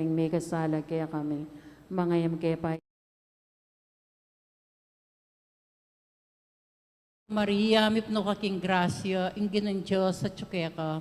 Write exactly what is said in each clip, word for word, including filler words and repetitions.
ing mikasala kekami, mangayam ke pa. Maria, mipnu ka king grasya, ing Ginung Dios atyu keka.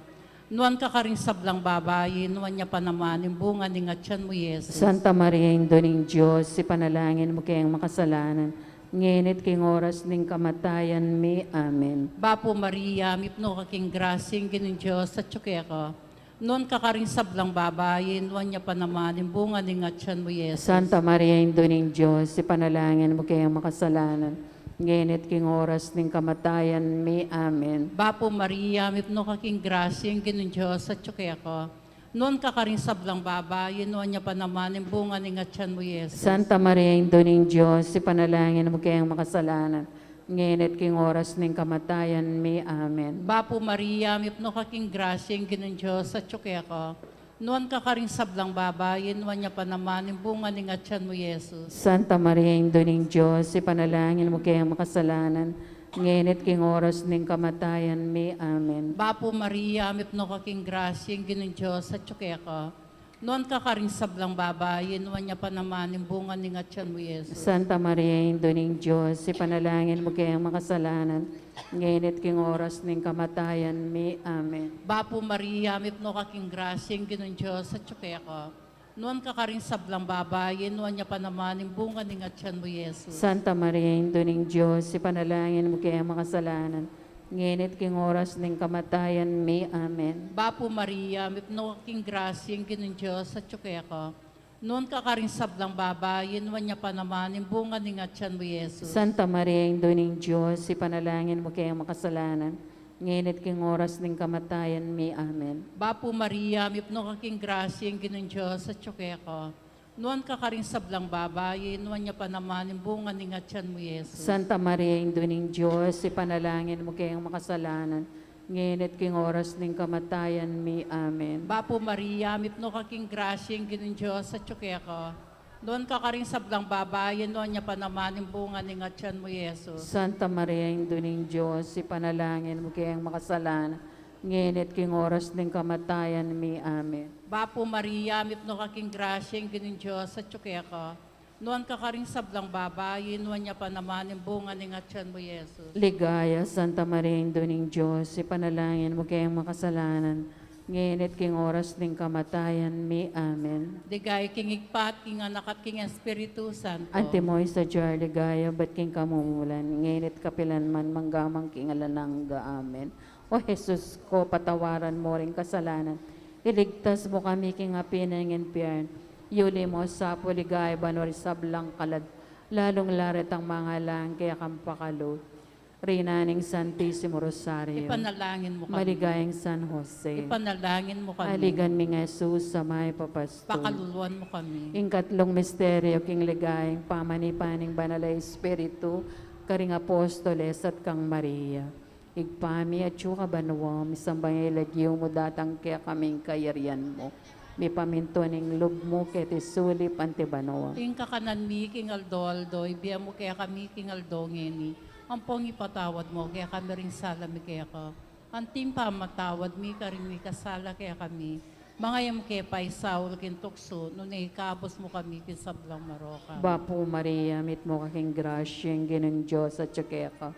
Nuan ka karing sablang babai, nuan ya pa naman ing bunga ning atyan mu, Jesus. Santa Maria, Indu ning Dios, ipanalangin mu keng makasalanan, ngeni at king oras ning kamatayan mi. Amen. Bapu Maria, mipnu ka king grasya, ing Ginung Dios atyu keka. Nuan ka karing sablang babai, nuan ya pa naman ing bunga ning atyan mu, Jesus. Santa Maria, Indu ning Dios, ipanalangin mu keng makasalanan, ngeni at king oras ning kamatayan mi. Amen. Bapu Maria, mipnu ka king grasya, ing Ginung Dios atyu keka. Nuan ka karing sablang babai, nuan ya pa naman ing bunga ning atyan mu, Jesus. Santa Maria, Indu ning Dios, ipanalangin mu keng makasalanan, ngeni at king oras ning kamatayan mi. Amen. Bapu Maria, mipnu ka king grasya, ing Ginung Dios atyu keka. Nuan ka karing sablang babai, nuan ya pa naman ing bunga ning atyan mu, Jesus. Santa Maria, Indu ning Dios, ipanalangin mu keng makasalanan, ngeni at king oras ning kamatayan mi. Amen. Bapu Maria, mipnu ka king grasya, ing Ginung Dios atyu keka. Nuan ka karing sablang babai, nuan ya pa naman ing bunga ning atyan mu, Jesus. Santa Maria, Indu ning Dios, ipanalangin mu keng makasalanan, ngeni at king oras ning kamatayan mi. Amen. Bapu Maria, mipnu ka king grasya, ing Ginung Dios atyu keka. Nuan ka karing sablang babai, nuan ya pa naman ing bunga ning atyan mu, Jesus. Santa Maria, Indu ning Dios, ipanalangin mu keng makasalanan, ngeni at king oras ning kamatayan mi. Amen. Bapu Maria, mipnu ka king grasya, ing Ginung Dios atyu keka. Nuan ka karing sablang babai, nuan ya pa naman ing bunga ning atyan mu, Jesus. Santa Maria, Indu ning Dios, ipanalangin mu keng makasalanan, ngeni at king oras ning kamatayan mi. Amen. Bapu Maria, mipnu ka king grasya, ing Ginung Dios atyu keka. Nuan ka karing sablang babai, nuan ya pa naman ing bunga ning atyan mu, Jesus. Santa Maria, Indu ning Dios, ipanalangin mu keng makasalanan, ngeni at king oras ning kamatayan mi. Amen. Bapu Maria, mipnu ka king grasya, ing Ginung Dios atyu keka. Nuan ka karing sablang babai, nuan ya pa naman ing bunga ning atyan mu, Jesus. Santa Maria, Indu ning Dios, ipanalangin mu keng makasalanan, ngeni at king oras ning kamatayan mi. Amen. Bapu Maria, mipnu ka king grasya, ing Ginung Dios atyu keka. Nuan ka karing sablang babai, nuan ya pa naman ing bunga ning atyan mu, Jesus. Ligaya, Santa Maria, Indu ning Dios, ipanalangin mu keng makasalanan, ngeni at king oras ning kamatayan mi. Amen. Ligaya king Ibpa at king Anak at king Espiritu Santo. Antimo ing sadya ligaya, ibat king kamumulan, ngeni at kapilan man, mangga man king alang angga. Amen. O Jesus ko, patawaran mu ring kasalanan, iligtas mu kami king api ning impyerno, yuli mu sa pu king banua ring sablang kaladwa, lalung-lalu retang mangailangan king pakalulu. Reyna ning Santisimo Rosario, ipanalangin mu kami. Maligayang San Jose, ipanalangin mu kami. Aligan mi nang Jesus a mayap a pastul, pakaluluan mu kami. Ing katlung misteryo king ligaya, ing pamanipa ning Banal a Espiritu karing apostoles at kang Maria. Ibpa mi, atsu ka banua, misamban ya ing lagyu mu, datang kekami ing kayarian mu, mipamintuan ing lub mu keti sulip anti banua. Ing kakanan mi king aldo-aldo, ibie mu kekami king aldo ngeni. Ampong ipatawad mu kekami ring sala mi keka, anti ing pamamatawad mi karing mikasala kekami. Manga e mu ke paisaul king tuksu, nune ikabus mu kami king sablang marok. Bapu Maria, mitmu ka king grasya, ing Ginung Dios atyu keka.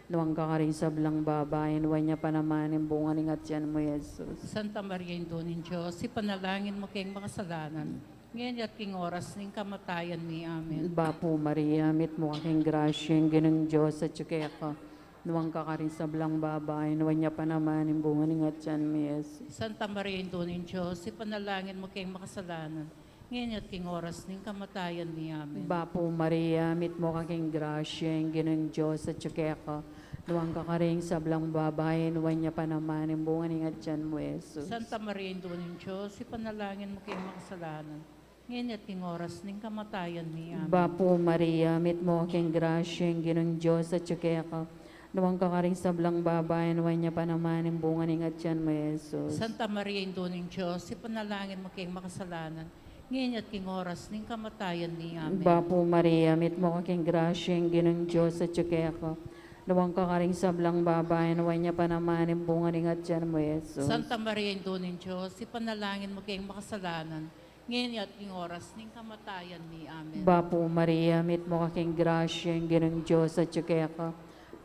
Nuan ka karing sablang babai, nuan ya pa naman ing bunga ning atyan mu, Jesus. Santa Maria, Indu ning Dios, ipanalangin mu keng makasalanan, ngeni at king oras ning kamatayan mi. Amen. Bapu Maria, mitmu ka king grasya, ing Ginung Dios atyu keka. Nuan ka karing sablang babai, nuan ya pa naman ing bunga ning atyan mu, Jesus. Santa Maria, Indu ning Dios, ipanalangin mu keng makasalanan, ngeni at king oras ning kamatayan mi. Amen. Bapu Maria, mitmu ka king grasya, ing Ginung Dios atyu keka. Nuan ka karing sablang babai, nuan ya pa naman ing bunga ning atyan mu, Jesus. Santa Maria, Indu ning Dios, ipanalangin mu keng makasalanan, ngeni at king oras ning kamatayan mi. Amen. Bapu Maria, mitmu ka king grasya, ing Ginung Dios atyu keka. Nuan ka karing sablang babai, nuan ya pa naman ing bunga ning atyan mu, Jesus. Santa Maria, Indu ning Dios, ipanalangin mu keng makasalanan, ngeni at king oras ning kamatayan mi. Amen. Bapu Maria, mitmu ka king grasya, ing Ginung Dios atyu keka. Nuan ka karing sablang babai, nuan ya pa naman ing bunga ning atyan mu, Jesus. Santa Maria, Indu ning Dios, ipanalangin mu keng makasalanan, ngeni at king oras ning kamatayan mi. Amen. Bapu Maria, mitmu ka king grasya, ing Ginung Dios atyu keka.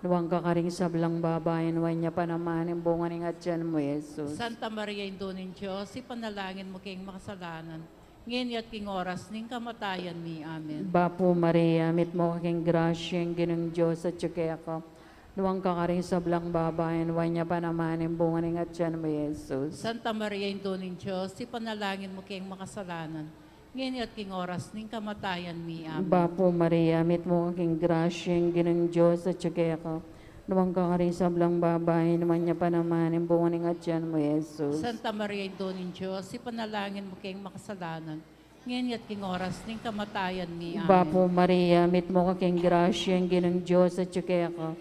Nuan ka karing sablang babai, nuan ya pa naman ing bunga ning atyan mu, Jesus. Santa Maria, Indu ning Dios, ipanalangin mu keng makasalanan, ngeni at king oras ning kamatayan mi. Amen. Bapu Maria, mitmu ka king grasya, ing Ginung Dios atyu keka. Nuan ka karing sablang babai, nuan ya pa naman ing bunga ning atyan mu, Jesus. Santa Maria, Indu ning Dios, ipanalangin mu keng makasalanan, ngeni at king oras ning kamatayan mi. Amen. Bapu Maria, mitmu ka king grasya, ing Ginung Dios atyu keka. Nuan ka karing sablang babai, nuan ya pa naman ing bunga ning atyan mu, Jesus. Santa Maria, Indu ning Dios, ipanalangin mu keng makasalanan, ngeni at king oras ning kamatayan mi. Amen. Bapu Maria, mitmu ka king grasya, ing Ginung Dios atyu keka.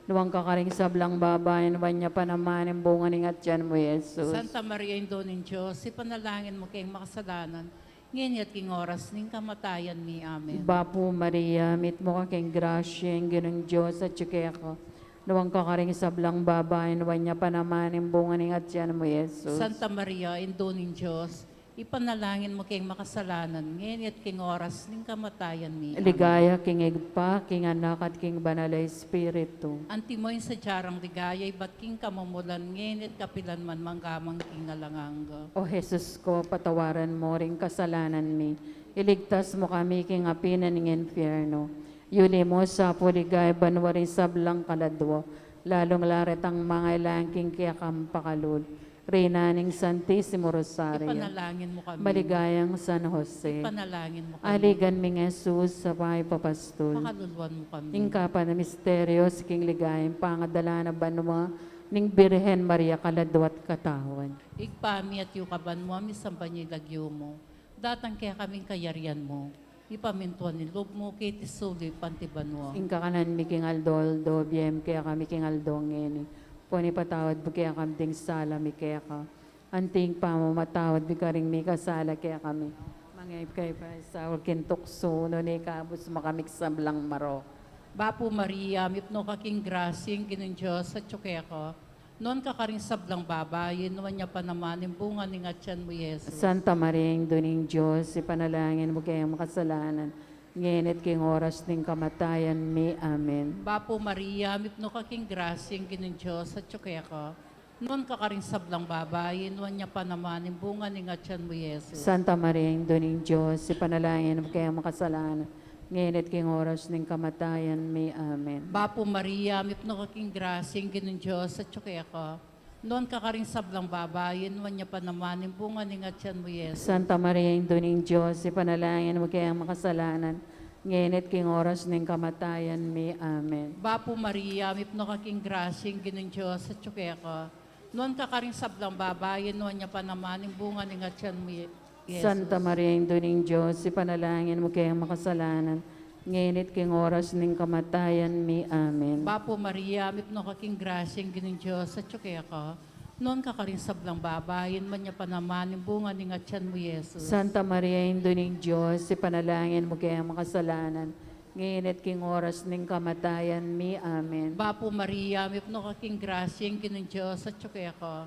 Nuan ka karing sablang babai, nuan ya pa naman ing bunga ning atyan mu, Jesus. Santa Maria, Indu ning Dios, ipanalangin mu keng makasalanan, ngeni at king oras ning kamatayan mi. Amen. Bapu Maria, mitmu ka king grasya, ing Ginung Dios atyu keka. Nuan ka karing sablang babai, nuan ya pa naman ing bunga ning atyan mu, Jesus. Santa Maria, Indu ning Dios, ipanalangin mu keng makasalanan, ngeni at king oras ning kamatayan mi. Amen. Ligaya king Ibpa, king Anak, at king Banal a Espiritu. Antimo ing sadya rang ligaya, ibat king kamumulan, ngeni at kapilan man, mangga man king alang angga. O Jesus ko, patawaran mu ring kasalanan mi, iligtas mu kami king api na ning infierno, yuli mu sa pu king ligaya banua ring sablang kaladua, lalung la retang mangailangan king kekang pakalulu. Reyna ning Santisimo Rosario. Ipanalangin mu kami. Maligayang San Jose. Ipanalangin mu kami. Aligan ming Jesus, sabay papastul. Pakaluluan mu kami. Ing kapat a misteryo king ligaya, ing pangadala na banua ning Birhen Maria kaladua at katawan. Ibpa mi atyu ka banua, misamban ya ing lagyu mu. Datang kekami ing kayarian mu. Mipamintuan ing lub mu, keti sulip anti banua. Ing kakanan mi king aldo-aldo, ibie mu kekami king aldo ngeni. Ampon ipatawad mu kekami ding sala mi keka, anti ing pamamatawad mi karing mikasala kekami. Manga e mu ke paisaul king tuksu, nune ikabus mu kami king sablang marok. Bapu Maria, mipnu ka king grasya, ing Ginung Dios atyu keka. Nuan ka karing sablang babai, nuan ya pa naman ing bunga ning atyan mu, Jesus. Santa Maria, Indu ning Dios, ipanalangin mu keng makasalanan, ngeni at king oras ning kamatayan mi. Amen. Bapu Maria, mipnu ka king grasya, ing Ginung Dios atyu keka. Nuan ka karing sablang babai, nuan ya pa naman ing bunga ning atyan mu, Jesus. Santa Maria, Indu ning Dios, ipanalangin mu keng makasalanan, ngeni at king oras ning kamatayan mi. Amen. Bapu Maria, mipnu ka king grasya, ing Ginung Dios atyu keka. Nuan ka karing sablang babai, nuan ya pa naman ing bunga ning atyan mu, Jesus. Santa Maria, Indu ning Dios, ipanalangin mu keng makasalanan, ngeni at king oras ning kamatayan mi. Amen. Bapu Maria, mipnu ka king grasya, ing Ginung Dios atyu keka. Nuan ka karing sablang babai, nuan ya pa naman ing bunga ning atyan mu, Jesus. Santa Maria, Indu ning Dios, ipanalangin mu keng makasalanan, ngeni at king oras ning kamatayan mi. Amen. Bapu Maria, mipnu ka king grasya, ing Ginung Dios atyu keka. Nuan ka karing sablang babai, nuan ya pa naman ing bunga ning atyan mu, Jesus. Santa Maria, Indu ning Dios, ipanalangin mu keng makasalanan, ngeni at king oras ning kamatayan mi. Amen. Bapu Maria, mipnu ka king grasya, ing Ginung Dios atyu keka.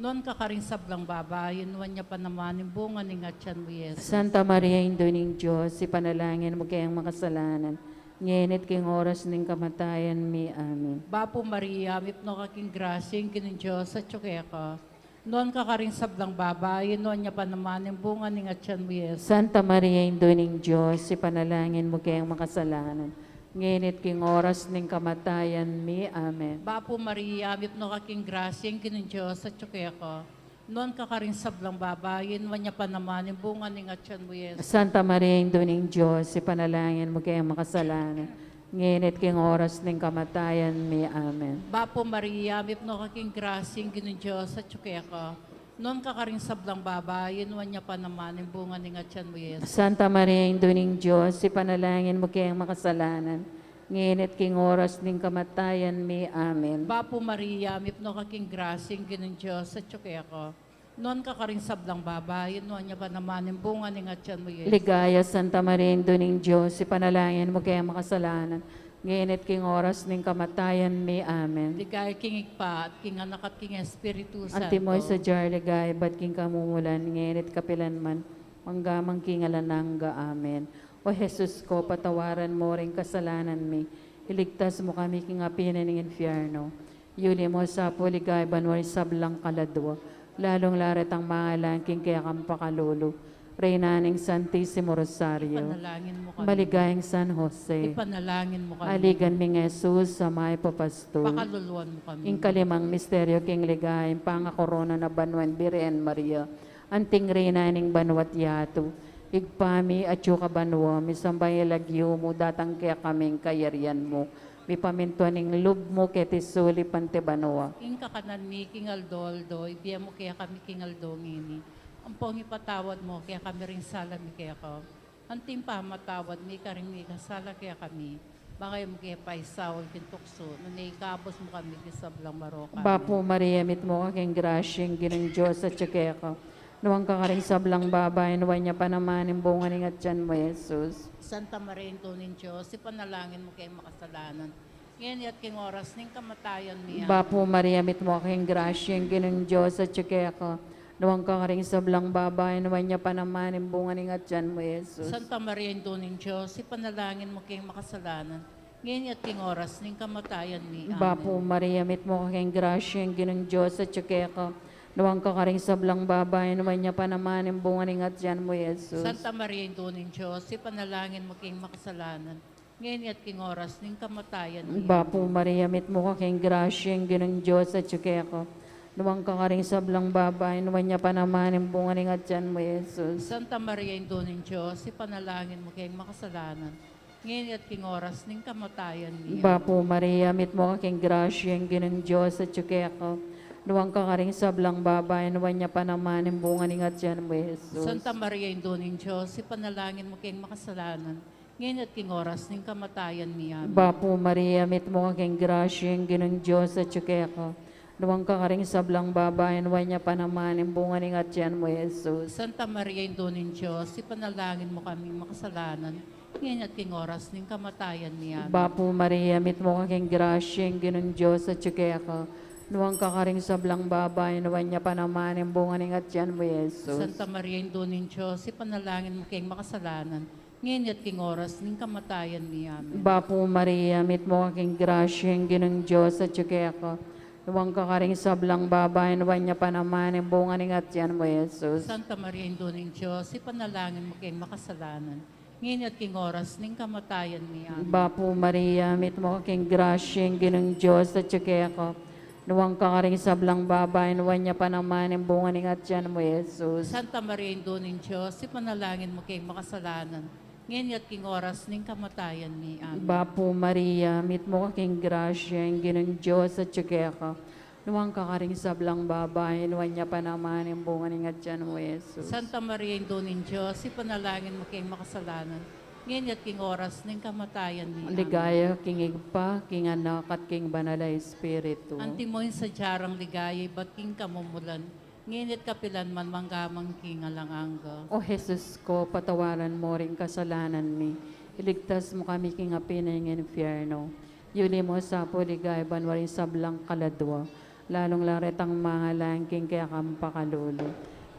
Nuan ka karing sablang babai, nuan ya pa naman ing bunga ning atyan mu, Jesus. Santa Maria, Indu ning Dios, ipanalangin mu keng makasalanan, ngeni at king oras ning kamatayan mi. Amen. Bapu Maria, mipnu ka king grasya, ing Ginung Dios atyu keka. Nuan ka karing sablang babai, nuan ya pa naman ing bunga ning atyan mu, Jesus. Santa Maria, Indu ning Dios, ipanalangin mu keng makasalanan, ngeni at king oras ning kamatayan mi. Amen. Bapu Maria, mipnu ka king grasya, ing Ginung Dios atyu keka. Nuan ka karing sablang babai, nuan ya pa naman ing bunga ning atyan mu, Jesus. Santa Maria, Indu ning Dios, ipanalangin mu keng makasalanan, ngeni at king oras ning kamatayan mi. Amen. Bapu Maria, mipnu ka king grasya, ing Ginung Dios atyu keka. Nuan ka karing sablang babai, nuan ya pa naman ing bunga ning atyan mu, Jesus. Santa Maria, Indu ning Dios, ipanalangin mu keng makasalanan, ngeni at king oras ning kamatayan mi. Amen. Bapu Maria, mipnu ka king grasya, ing Ginung Dios atyu keka. Nuan ka karing sablang babai, nuan ya pa naman ing bunga ning atyan mu, Jesus. Ligaya, Santa Maria, Indu ning Dios, ipanalangin mu keng makasalanan, ngeni at king oras ning kamatayan mi. Amen. Ligaya king Ibpa, at king Anak, at king Espiritu Santo. Antimo ing sadya rang ligaya, ibat king kamumulan, ngeni at kapilan man, Mangga man king alang angga. Amen. O Jesus ko, patawaran mo ring kasalanan mi, iligtas mo kami king api ning infierno, yuli mo sa puligay banua ring sablang kaladua, lalung-lalu retang mangailangan king kekang pakalulu. Reyna ning Santisimo Rosario, ipanalangin mo kami. Maligayang San Jose, ipanalangin mo kami. Aligan ming Jesus a mayap a pastul, pakaluluan mo kami. Ing kalimang misteryo king ligaya, ing pangakorona na banua ning Birhen Maria, anting Reyna ning banua at yatu. Ibpa mi, atsu ka banua, misamban ya ing lagyu mu, datang kekami ing kayarian mu, mipamintuan ing lub mu keti sulip anti banua. Ing kakanan mi king aldo-aldo, ibie mu kekami king aldo ngeni. Ampon ipatawad mu kekami ring sala mi keka, anti ing pamamatawad mi karing mikasala kekami. Bang e mu ke paisaul king tuksu, nune ikabus mu kami king sablang marok. Amen. Bapu Maria, mitmu ka king grasya, ing Ginung Dios atyu keka. Nuan ka karing sablang babai, nuan ya pa naman ing bunga ning atian mu, Jesus. Santa Maria, Indu ning Dios, ipanalangin mu keng makasalanan, ngeni at king oras ning kamatayan mi. Amen. Bapu Maria, mitmu ka king grasya, ing Ginung Dios atyu keka. Nuan ka karing sablang babai, nuan ya pa naman ing bunga ning atian mu, Jesus. Santa Maria, Indu ning Dios, ipanalangin mu keng makasalanan, ngeni at king oras ning kamatayan mi. Amen. Bapu Maria, mitmu ka king grasya, ing Ginung Dios atyu keka. Nuan ka karing sablang babai, nuan ya pa naman ing bunga ning atian mu, Jesus. Santa Maria, Indu ning Dios, ipanalangin mu keng makasalanan, ngeni at king oras ning kamatayan mi. Bapu Maria, mitmu ka king grasya, ing Ginung Dios atyu keka. Nuan ka karing sablang babai, nuan ya pa naman ing bunga ning atian mu, Jesus. Santa Maria, Indu ning Dios, ipanalangin mu keng makasalanan, ngeni at king oras ning kamatayan mi. Bapu Maria, mitmu ka king grasya, ing Ginung Dios atyu keka. Nuan ka karing sablang babai, nuan ya pa naman ing bunga ning atian mu, Jesus. Santa Maria, Indu ning Dios, ipanalangin mu keng makasalanan, ngeni at king oras ning kamatayan mi. Amen. Bapu Maria, mitmu ka king grasya, ing Ginung Dios atyu keka. Nuan ka karing sablang babai, nuan ya pa naman ing bunga ning atian mu, Jesus. Santa Maria, Indu ning Dios, ipanalangin mu kaming makasalanan, ngeni at king oras ning kamatayan mi. Amen. Bapu Maria, mitmu ka king grasya, ing Ginung Dios atyu keka. Nuan ka karing sablang babai, nuan ya pa naman ing bunga ning atian mu, Jesus. Santa Maria, Indu ning Dios, ipanalangin mu keng makasalanan, ngeni at king oras ning kamatayan mi. Amen. Bapu Maria, mitmu ka king grasya, ing Ginung Dios atyu keka. Nuan ka karing sablang babai, nuan ya pa naman ing bunga ning atian mu, Jesus. Santa Maria, Indu ning Dios, ipanalangin mu keng makasalanan, ngeni at king oras ning kamatayan mi. Amen. Bapu Maria, mitmu ka king grasya, ing Ginung Dios atyu keka. Nuan ka karing sablang babai, nuan ya pa naman ing bunga ning atian mu, Jesus. Santa Maria, Indu ning Dios, ipanalangin mu keng makasalanan, ngeni at king oras ning kamatayan mi. Amen. Bapu Maria, mitmu ka king grasya, ing Ginung Dios atyu keka. Nuan ka karing sablang babai, nuan ya pa naman ing bunga ning atian mu, Jesus. Santa Maria, Indu ning Dios, ipanalangin mu keng makasalanan, ngeni at king oras ning kamatayan mi. Amen. Ligaya king Ibpa, king Anak, at king Banal a Espiritu. Antimo ing sadya rang ligaya ibat king kamumulan, ngeni at kapilan man, mangga man king alang angga. O Jesus ko, patawaran mo ring kasalanan mi, iligtas mo kami king api ning infierno, yuli mo sa pu king ligaya banua ring sablang kaladua, lalung-lalu retang mangailangan king kekang pakalulu.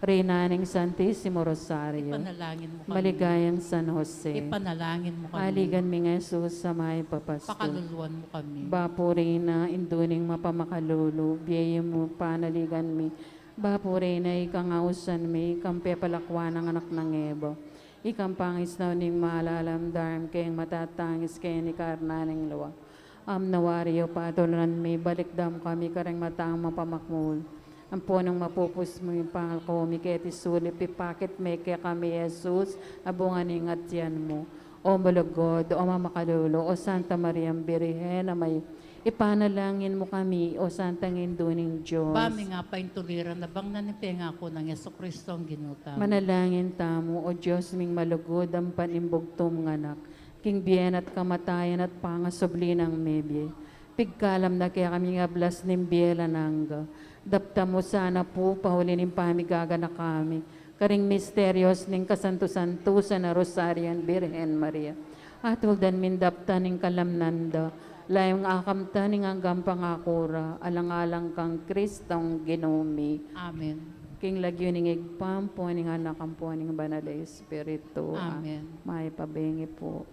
Reyna ning Santisimo Rosario, ipanalangin mo kami. Maligayang San Jose, ipanalangin mo kami. Aligan ming Jesus a mayap a pastul, pakaluluan mo kami. Bapu Reyna, Indu ning mapamakalulu, bie mu panaligan mi. Bapu Reyna, ikang ausan mi, ikang pepalakuan ning anak nang Eva, ikang pangisnaw ning malalam darm keng matatangis keni karna ning lua. Ampo wari yu patulunan mi, balikdan mu kami karing matang mapamakmul. Ampo nung mapupus mu ing pangalko mi keti sulip, ipakit me kekami i Jesus a bunga ning atian mu. O malugud, o mamakalulu, o Santa Mariang Birhen a mayap, ipanalangin mu kami, o Santang Indu ning Dios. Ba ming apaintuliran a bang nang ing pengaku nang Jesucristo a Ginu tamu. Manalangin tamu, o Dios ming malugud, ampo ning bugtung mung anak, king bie na at kamatayan at pangasubli nang mebie, pigkalam na kekami ing ablas ning bie alang angga. Daptan mu sana pu, pauli ning pamigaganaka mi karing misterios ning kasantu-santusan a Rosario ning Birhen Maria, at tuldan ming daptan ing kalamnan da, layun akamtan ing anggang pangaku ra, alang-alang kang Cristong Ginu mi. Amen. King lagyu ning Ibpa, ampo ning Anak, ampo ning Banal a Espiritu. Amen. Mayap a bengi pu.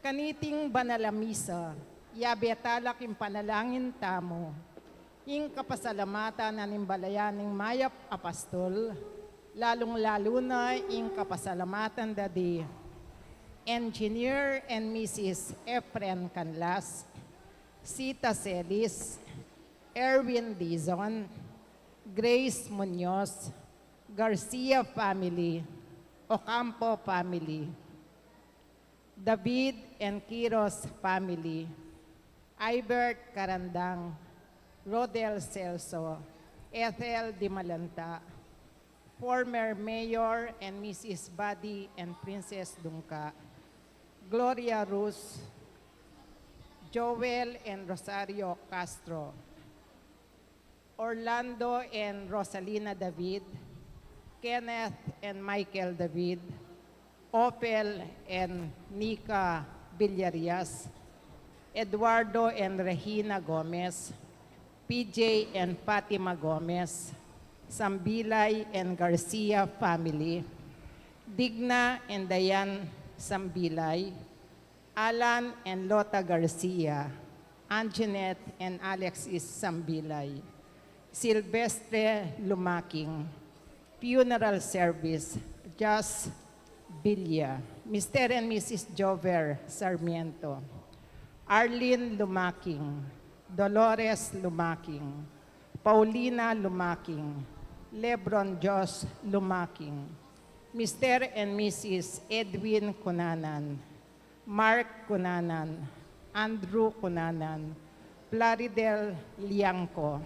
Kaniting banal a misa, yabe tala king panalangin tamu ing kapasalamatan na ning balayan ning mayap a pastul, lalung-lalu na ing kapasalamatan da di Engineer and Missus Efren Canlas, Sita Celis, Erwin Dizon, Grace Muñoz, Garcia family, Ocampo family, David and Quiros family, Ibert Carandang, Rodel Celso, Ethel Dimalanta, former Mayor and Missus Buddy and Princess Dungca, Gloria Ruz, Joel and Rosario Castro, Orlando and Rosalina David, Kenneth and Michael David, Ophel and Nika Villarias, Eduardo and Regina Gomez, P J and Fatima Gomez, Sambilay and Garcia family, Digna and Diane Sambilay, Alan and Lota Garcia, Anjanette and Alexis Sambilay, Silvestre Lumaking, funeral service, Jas Villa, Mister and Missus Jover Sarmiento, Arlene Lumaking, Dolores Lumaking, Paulina Lumaking, Lebron Jos Lumaking, Mister and Missus Edwin Cunanan, Mark Cunanan, Andrew Cunanan, Plaridel Liangco,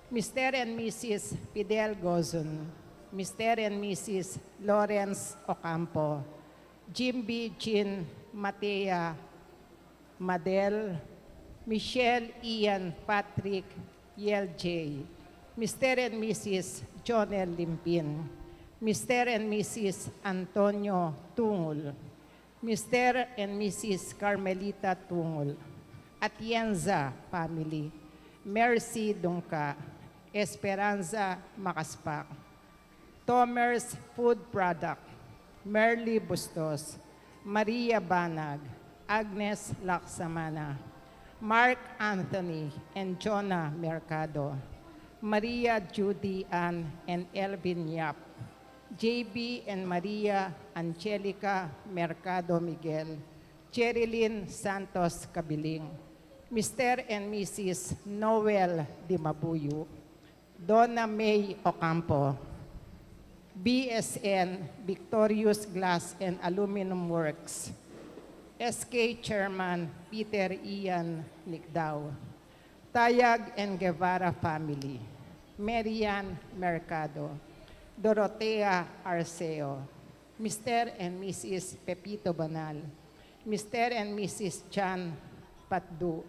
Mister and Missus Fidel Gozon, Mister and Missus Lawrence Ocampo, Jimby Jean Matea Madel, Michelle Ian Patrick Yel J, Mister and Missus Jonel Limpin, Mister and Missus Antonio Tungul, Mister and Missus Carmelita Tungul, Atienza family, Mercy Dungca, Esperanza Macaspac, Tomers Food Product, Merly Bustos, Maria Banag, Agnes Laksamana, Mark Anthony and Jonah Mercado, Maria Judy Ann and Elvin Yap, J B and Maria Angelica Mercado Miguel, Jerilyn Santos Cabiling, Mister and Missus Noel Dimabuyu, Donna May Ocampo, B S N Victorious Glass and Aluminum Works, S K Chairman Peter Ian Licdao, Tayag and Guevara family, Marian Mercado, Dorotea Arceo, Mister and Missus Pepito Banal, Mister and Missus Chan Patdu,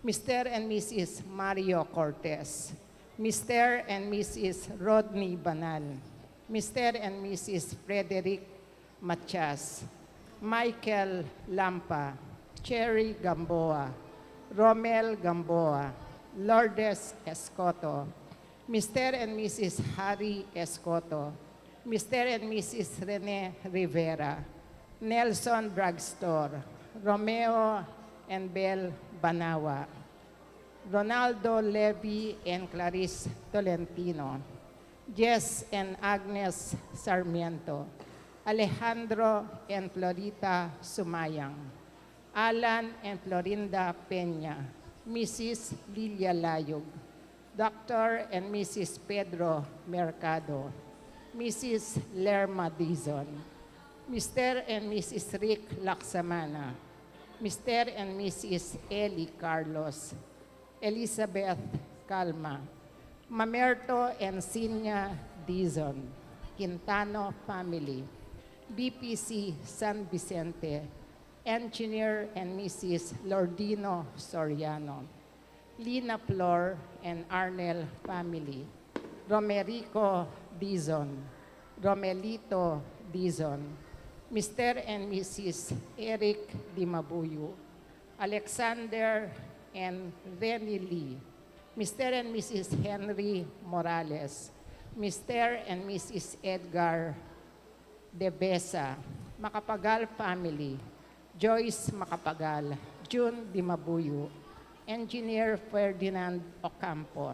Mister and Missus Mario Cortez, Mister and Missus Rodney Banal, Mister and Missus Frederick Matias, Michael Lampa, Cherry Gamboa, Romel Gamboa, Lourdes Escoto, Mister and Missus Harry Escoto, Mister and Missus Rene Rivera, Nelson Drugstore, Romeo and Bel Banawa, Ronaldo Levy and Clarice Tolentino, Jess and Agnes Sarmiento, Alejandro and Florita Sumayang, Alan and Florinda Peña, Missus Lilia Layug, Doctor and Missus Pedro Mercado, Missus Lerma Dizon, Mister and Missus Rick Laksamana, Mister and Missus Eli Carlos, Elizabeth Calma, Mamerto and Sinya Dizon, Quintano family, B P C San Vicente, Engineer and Missus Lordino Soriano, Lina Flor and Arnel family, Romerico Dizon, Romelito Dizon, Mister and Missus Eric Dimabuyu, Alexander and Renny Lee, Mister and Missus Henry Morales, Mister and Missus Edgar Debesa, Macapagal family, Joyce Macapagal, June Dimabuyu, Engineer Ferdinand Ocampo,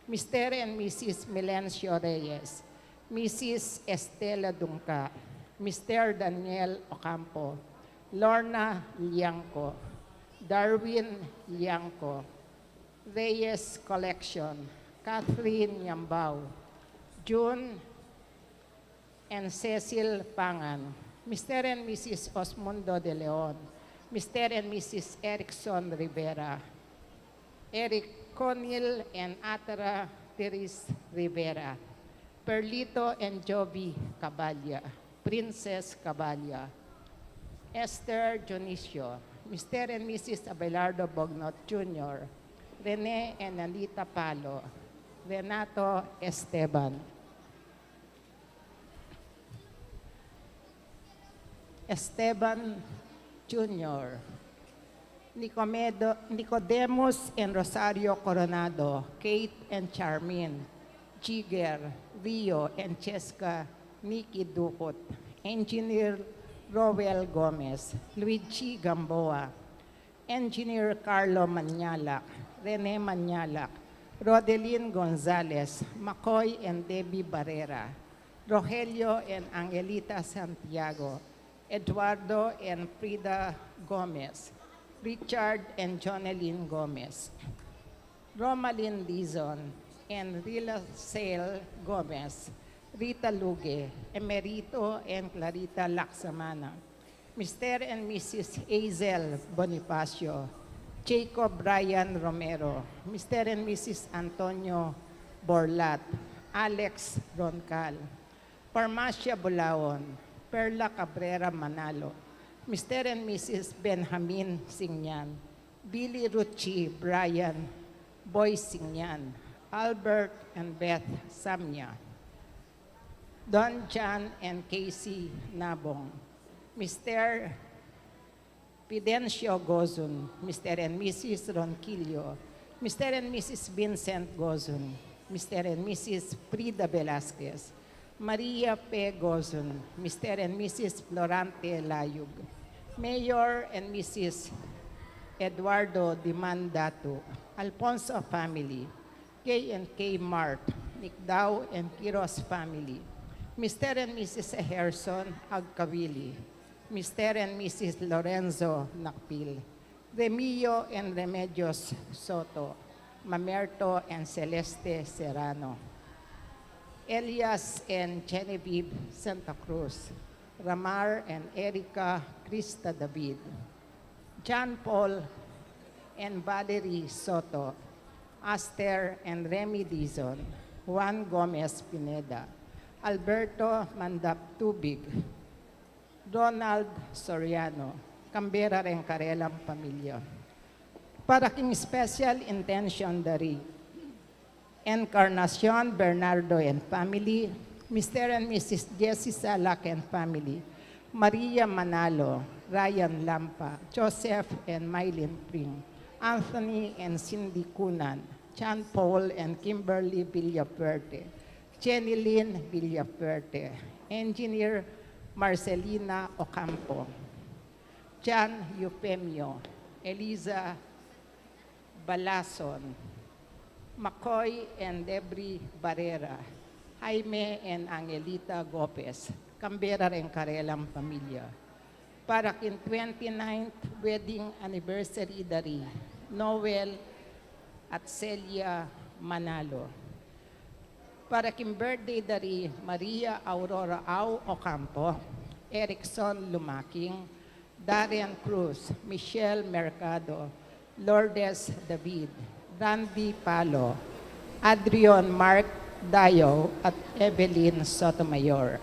Mister and Missus Melencio Reyes, Missus Estela Dungca, Mister Daniel Ocampo, Lorna Liangco, Darwin Liangco, Reyes Collection, Catherine Yambao, June and Cecil Pangan, Mister and Missus Osmundo de Leon, Mister and Missus Erickson Rivera, Eric Conil and Atara Therese Rivera, Perlito and Jovi Caballa, Princess Caballa, Esther Dionisio, Mister and Missus Abelardo Bognot Junior, Rene and Anita Palo, Renato Esteban, Esteban Junior, Nicomedo, Nicodemus and Rosario Coronado, Kate and Charmin, Jigger, Rio and Cheska, Nikki Ducot, Engineer Roel Gomez, Luigi Gamboa, Engineer Carlo Mañalac, Rene Mañalac, Rodelin Gonzalez, McCoy and Debbie Barrera, Rogelio and Angelita Santiago, Eduardo and Frida Gomez, Richard and Jonelyn Gomez, Romalyn Dizon and Rila Sale Gomez, Rita Luge, Emerito and Clarita Laksamana, Mister and Missus Hazel Bonifacio, Jacob Brian Romero, Mister and Missus Antonio Borlat, Alex Roncal, Parmacia Bulaon, Perla Cabrera Manalo, Mister and Missus Benjamin Singyan, Billy Ruchi Brian, Boy Singyan, Albert and Beth Samya, Don John and Casey Nabong, Mister Fidencio Gozun, Mister and Missus Ronquillo, Mister and Missus Vincent Gozun, Mister and Missus Frida Velasquez, Maria P. Gozun, Mister and Missus Florante Layug, Mayor and Missus Eduardo Dimandatu, Alfonso family, K and K Mart, Nicdao and Quiros family, Mister and Missus Eherson Agcavili, Mister and Missus Lorenzo Nakpil, Remio and Remedios Soto, Mamerto and Celeste Serrano, Elias and Genevieve Santa Cruz, Ramar and Erica Crista David, John Paul and Valerie Soto, Aster and Remy Dizon, Juan Gomez Pineda, Alberto Mandap Tubig, Ronald Soriano, Canberra reng karelang pamilya. Para king special intention da ri Encarnacion Bernardo and family, Mister and Missus Jessie Salak and family, Maria Manalo, Ryan Lampa, Joseph and Mylene Pring, Anthony and Cindy Cunan, John Paul and Kimberly Villafuerte, Jenny Lynn Villafuerte, Engineer Marcelina Ocampo, John Eufemio, Eliza Balason, McCoy and Debri Barrera, Jaime and Angelita Gopez, Canberra reng karelang pamilya. Para king twenty-ninth wedding anniversary da ri Noel at Celia Manalo. Para king birthday da ri Maria Aurora Au Ocampo, Erickson Lumaking, Darren Cruz, Michelle Mercado, Lourdes David, Randy Palo, Adrian Mark Dayo, at Evelyn Sotomayor.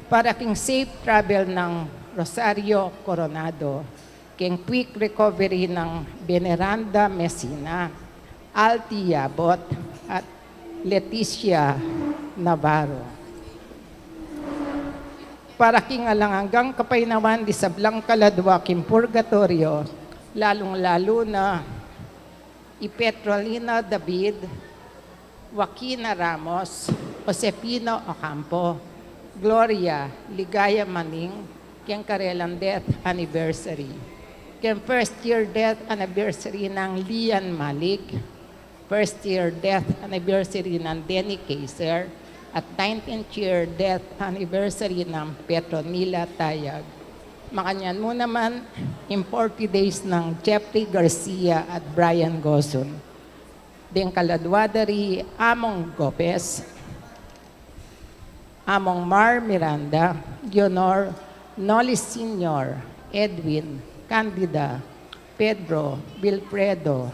Para king safe travel nang Rosario Coronado, king quick recovery nang Veneranda Messina, Alti Yabot, at Leticia Navarro. Para king alang anggang kapaynawan di sablang kaladua king purgatoryo, lalung-lalu na i Petrolina David, Joaquina Ramos, Josefina Ocampo, Gloria Ligaya Maning, keng karelang death anniversary. Keng first year death anniversary nang Lian Malik, first year death anniversary nang Denny Kaiser, at nineteenth year death anniversary nang Petronila Tayag. Makanyan mu naman, ing forty days nang Jeffrey Garcia at Brian Gosun. Deng kaladua da ri Among Gopez, Among Mar Miranda, Leonor, Noli Senior, Edwin, Candida, Pedro, Wilfredo,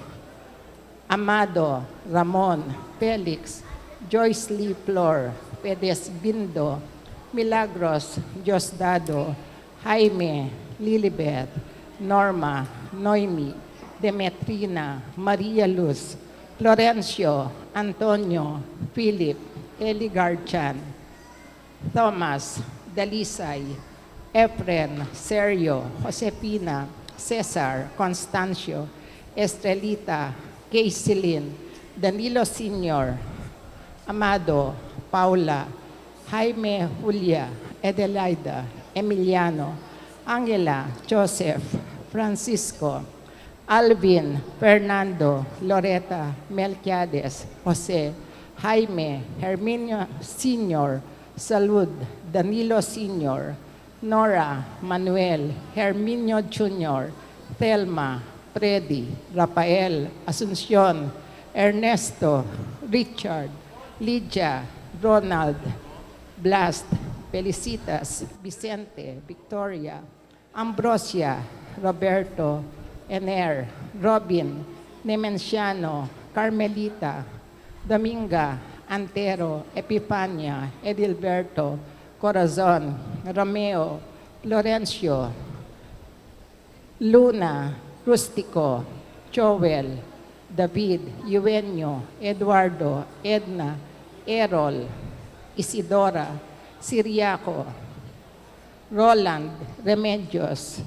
Amado, Ramon, Felix, Joyce Lee Flor, Pedesbindo, Milagros, Diosdado, Jaime, Lilibet, Norma, Noemi, Demetrina, Maria Luz, Florencio, Antonio, Philip, Eligar Chan, Thomas, Dalisay, Efren, Sergio, Josefina, Cesar, Constancio, Estrelita, Keisilin, Danilo Senior, Amado, Paula, Jaime, Julia, Adelaida, Emiliano, Angela, Joseph, Francisco, Alvin, Fernando, Loreta, Melquiades, Jose, Jaime, Herminio Senior, Salud, Danilo Senior, Nora, Manuel, Herminio Junior, Thelma, Freddy, Rafael, Asuncion, Ernesto, Richard, Lydia, Ronald, Blast, Felicitas, Vicente, Victoria, Ambrosia, Roberto, Ener, Robin, Nemenciano, Carmelita, Dominga, Antero, Epifania, Edilberto, Corazon, Romeo, Lorencio, Luna, Rustico, Joel, David, Eugenio, Eduardo, Edna, Errol, Isidora, Siriaco, Roland, Remedios,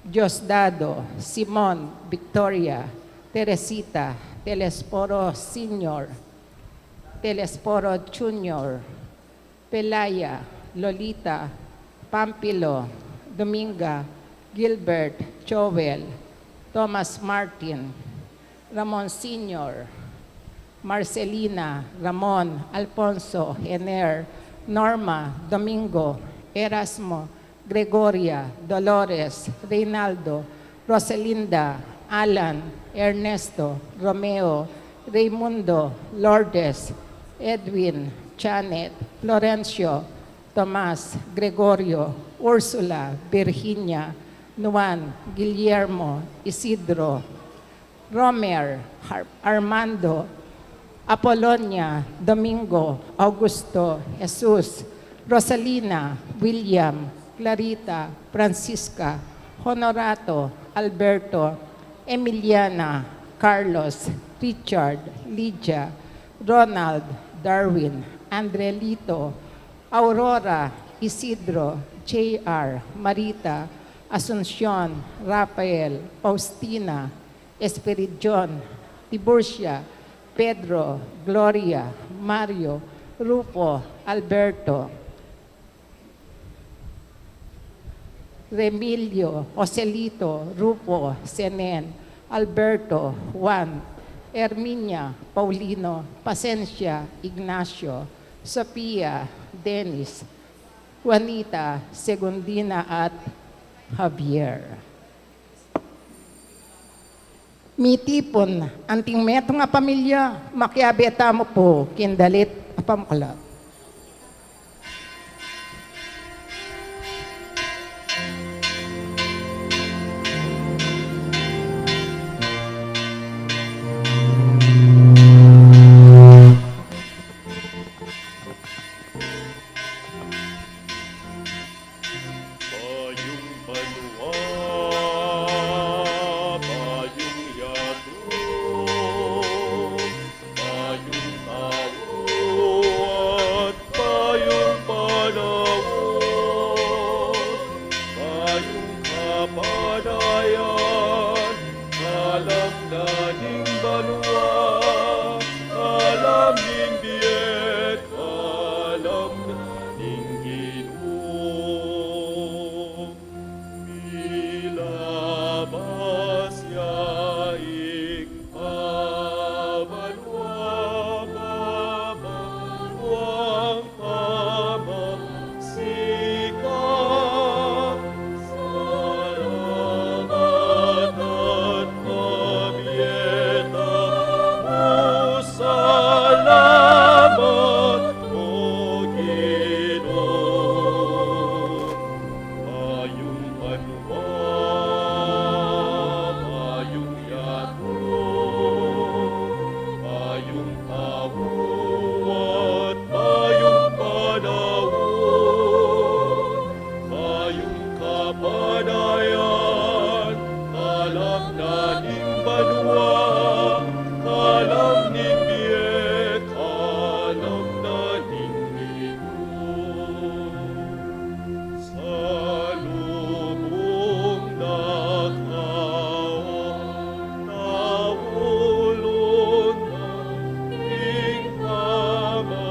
Diosdado, Simon, Victoria, Teresita, Telesforo Senior, Telesforo Junior, Pelaya, Lolita, Pampilo, Dominga, Gilbert, Joel, Thomas Martin, Ramon Senior, Marcelina, Ramon, Alfonso, Ener, Norma, Domingo, Erasmo, Gregoria, Dolores, Reynaldo, Rosalinda, Alan, Ernesto, Romeo, Raymundo, Lourdes, Edwin, Janet, Florencio, Tomas, Gregorio, Ursula, Virginia, Nuan, Guillermo, Isidro, Romer, Har-, Armando, Apolonia, Domingo, Augusto, Jesus, Rosalina, William, Clarita, Francisca, Honorato, Alberto, Emiliana, Carlos, Richard, Lydia, Ronald, Darwin, Andrelito, Aurora, Isidro, J R, Marita, Asuncion, Rafael, Faustina, Espiridion, Tiburcia, Pedro, Gloria, Mario, Rufo, Alberto, Remilio, Joselito, Rufo, Senen, Alberto, Juan, Herminia, Paulino, Pasencia, Ignacio, Sofia, Dennis, Juanita, Segundina, at Javier. Mitipun anting metung a pamilya, makiabe tamu pu king dalit a pamuklat. Bayung banua, bayung yatu, bayung tau, at bayung panaun, bayung kapanayan, kalam na ning banua, kalam ning bie, kalam na ning Ginu. Milabas ya ing pabanua, pabanuang pamasikan, salamat at mabie tamu, salamat, O Ginu. Bayung banua, bayung yatu, bayung tau, at bayung panaun, bayung kapanayan, kalam na ning banua, kalam ning bie, kalam na ning Ginu. Salubung na katawan, taulun na ning pamagbayu,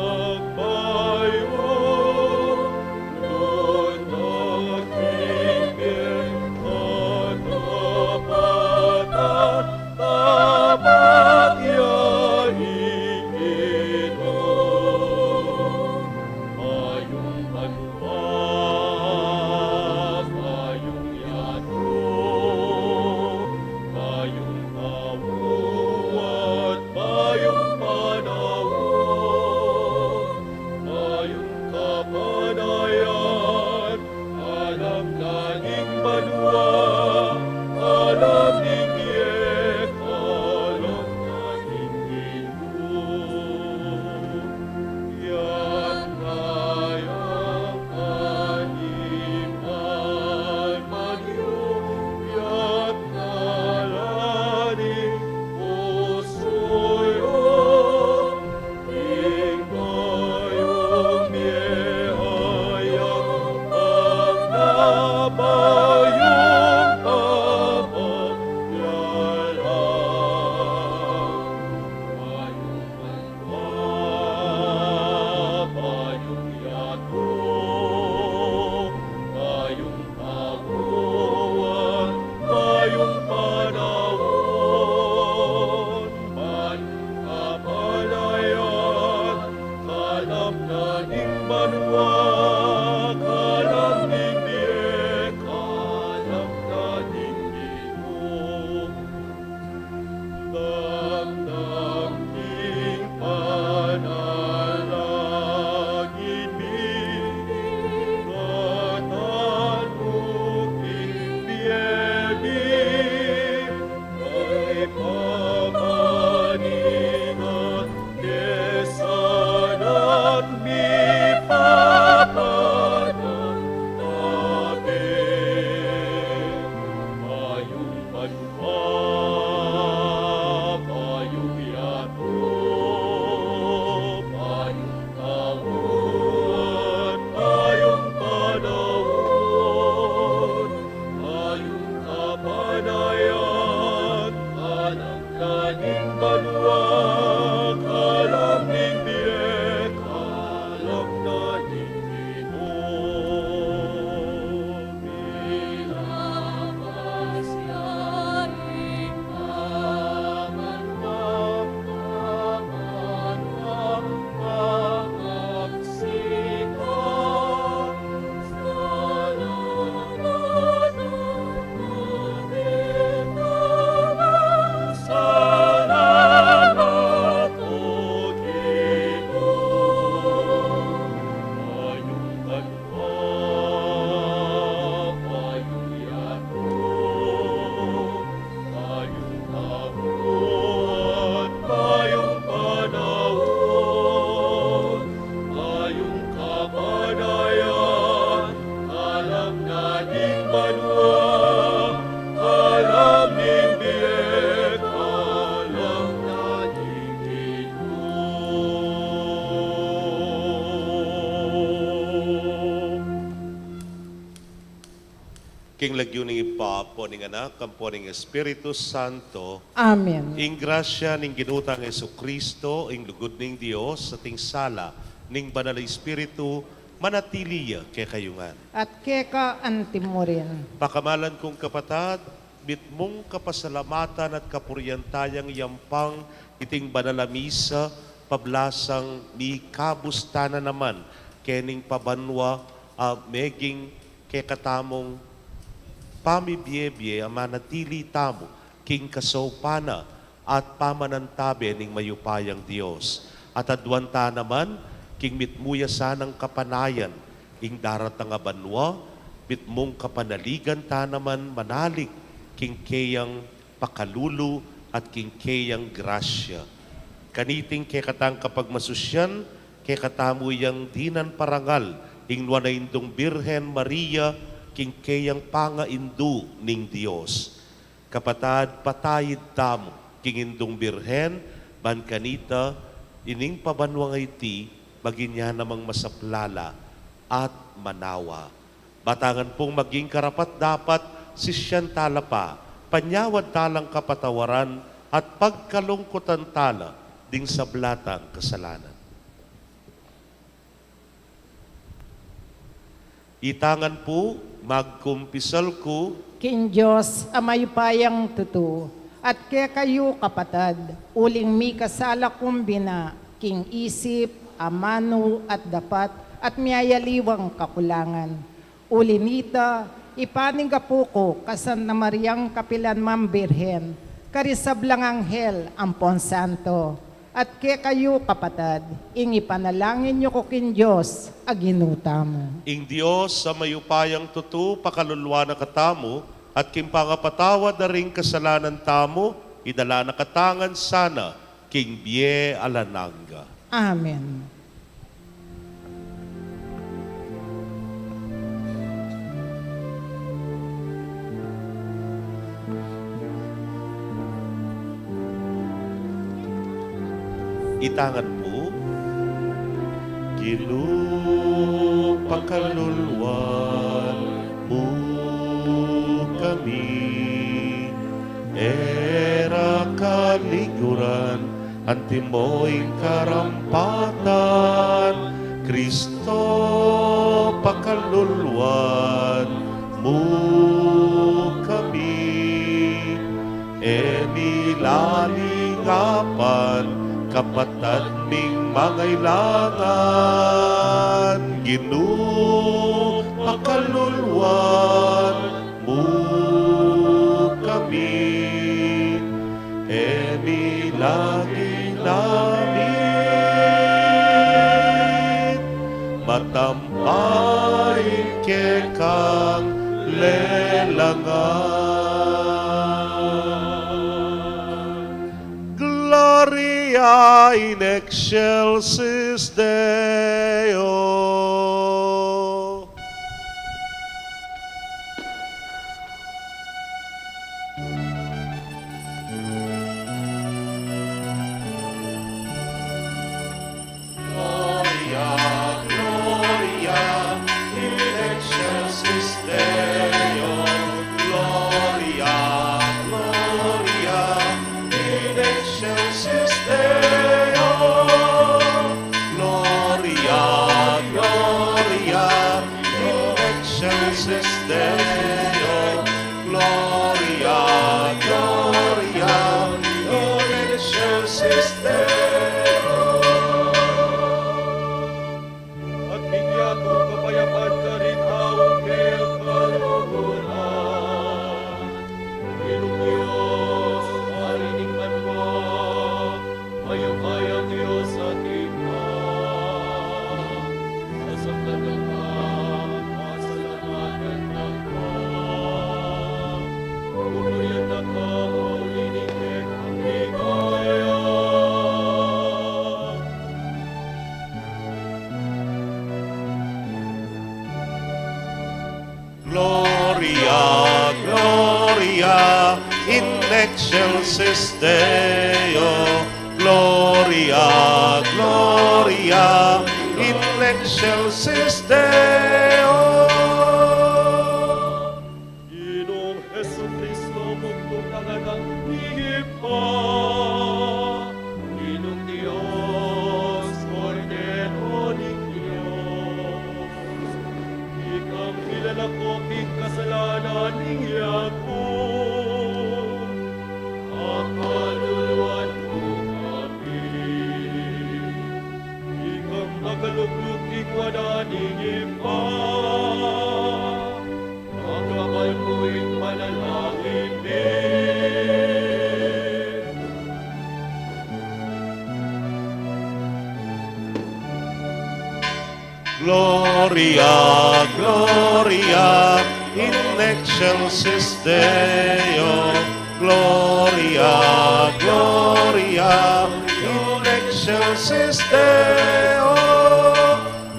lugud king bie, katapat at tapat ya ing Ginu. Bayung banua, bayung yatu, bayung tau, at bayung panaun, bayung kapanayan, kalam na ning banua, kalam ning bie, kalam na ning Ginu. Yan na ya panipan yu, yan na la ning pusu yu, ing bayung bie, ayapang na bayung King lagyu ning Ibpa, ampo ning Anak, ampo ning Espiritu Santo. Amen. Ing grasya ning Ginu tang Jesucristo, ing lugud ning Dios, at ing sala ning Banal a Espiritu, manatili ya kekayu ngan. At keka antimurin. Pakamalan kung kapatad, mitmung kapasalamatan at kapurian tayang yampang iting banal a misa, pablasang mikabus tana naman kening pabanua, a meging kekatamung pamibiebie a manatili tamu king kasaupan na at pamanantabe ning mayupayang Dios. At aduan ta naman king mitmu ya sanang kapanayan ing daratang a banua, mitmung kapanaligan ta naman manalig king keyang pakalulu at king keyang grasya. Kaniting kekatang kapagmasusyan, kekatamu yang dinan parangal ing Nuan a Indung Birhen Maria king keyang pangaindu ning Dios. Kapatad, pataid tamu king Indung Birhen, ban kanita ining pabanua a iti maging ya namang masaplala at manawa. Batangan pung maging karapat-dapat, sisian tala pa, panyawad talang kapatawaran at pagkalungkutan tala ding sabla tang kasalanan. Itangan pu, magkumpisal ku king Dios a mayupayang tutu, at kekayu kapatad, uling mikasala kung bina king isip, amanu at dapat, at miyayaliwang kakulangan. Uli nita, ipanigapu ku ka Santa Mariang kapilan mang Birhen, karing sablang anghel ampon santo, at kekayu kapatad, ing ipanalangin yu ku king Dios a Ginu tamu. Ing Dios a mayupayang tutu pakaluluan na katamu, at king pangapatawad da ring kasalanan tamu, idala na katamu ngan sana king bie alang angga. Amen. Itangan pu. Ginu, pakaluluan mu kami, e ra ka lingguran, antimo ing karampatan. Kristo, pakaluluan mu kami, e mi lalingapan kapatad ming mangailangan. Ginu, pakaluluan mu kami, e mi lalingapan, matampa ing kekang lelangan. Gloria in excelsis Deo. Gloria, Gloria in excelsis Deo. Gloria, Gloria in excelsis Deo. Gloria, Gloria in excelsis Deo. Gloria, Gloria in excelsis Deo. At bigyan mu kapayapan karing taung kekaluguran. Ginung Dios, Ari ning banua, mayupayang Dios atin ka. Sasampatan da ka, pasalamatan da ka. Pupurian da ka, mauli ning kekang ligaya. Gloria, Gloria in excelsis Deo. Gloria, Gloria in excelsis Deo. Ning yaku, akaluluan mu kami. Ikang makalukluk king wanan ning Ibpa, akabal mu ing panalangin mi. Gloria, Gloria in excelsis Deo. Gloria, Gloria in excelsis Deo.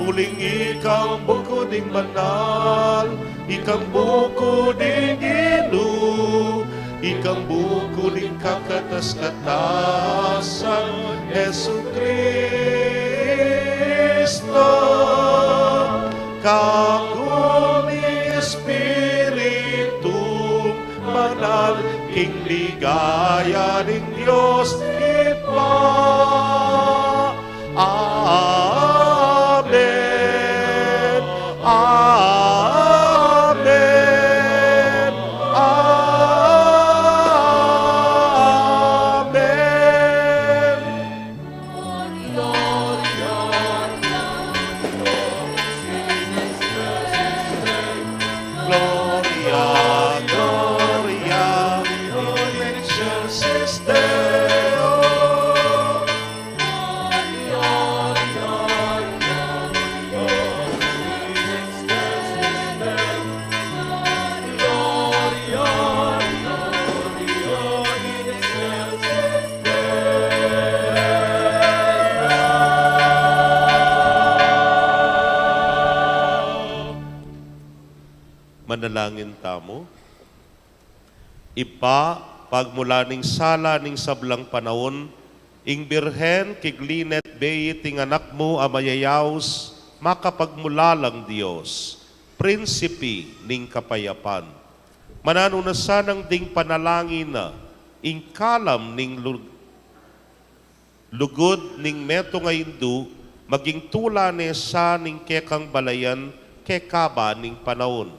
Uling ikang buku ding banal, ikang buku ding Ginu, ikang buku ding kakatas-katasan, Jesucristo, kaku ning Espiritu Banal, king ligaya ning Dios Ibpa. Amen. Amen. Amen. Gloria, Gloria in excelsis Deo. Manalangin tamu. Ibpa, pagmula ning sala ning sablang panaun, ing Birhen kigli ne at beit ing Anak mu a mayayaus, makapagmulalang Dios, Prinsipi ning kapayapan. Mananu na sanang ding panalangin na ing kalam ning lu-, lugud ning metung a indu, maging tula ne sa ning kekang balayan kekaba ning panaun.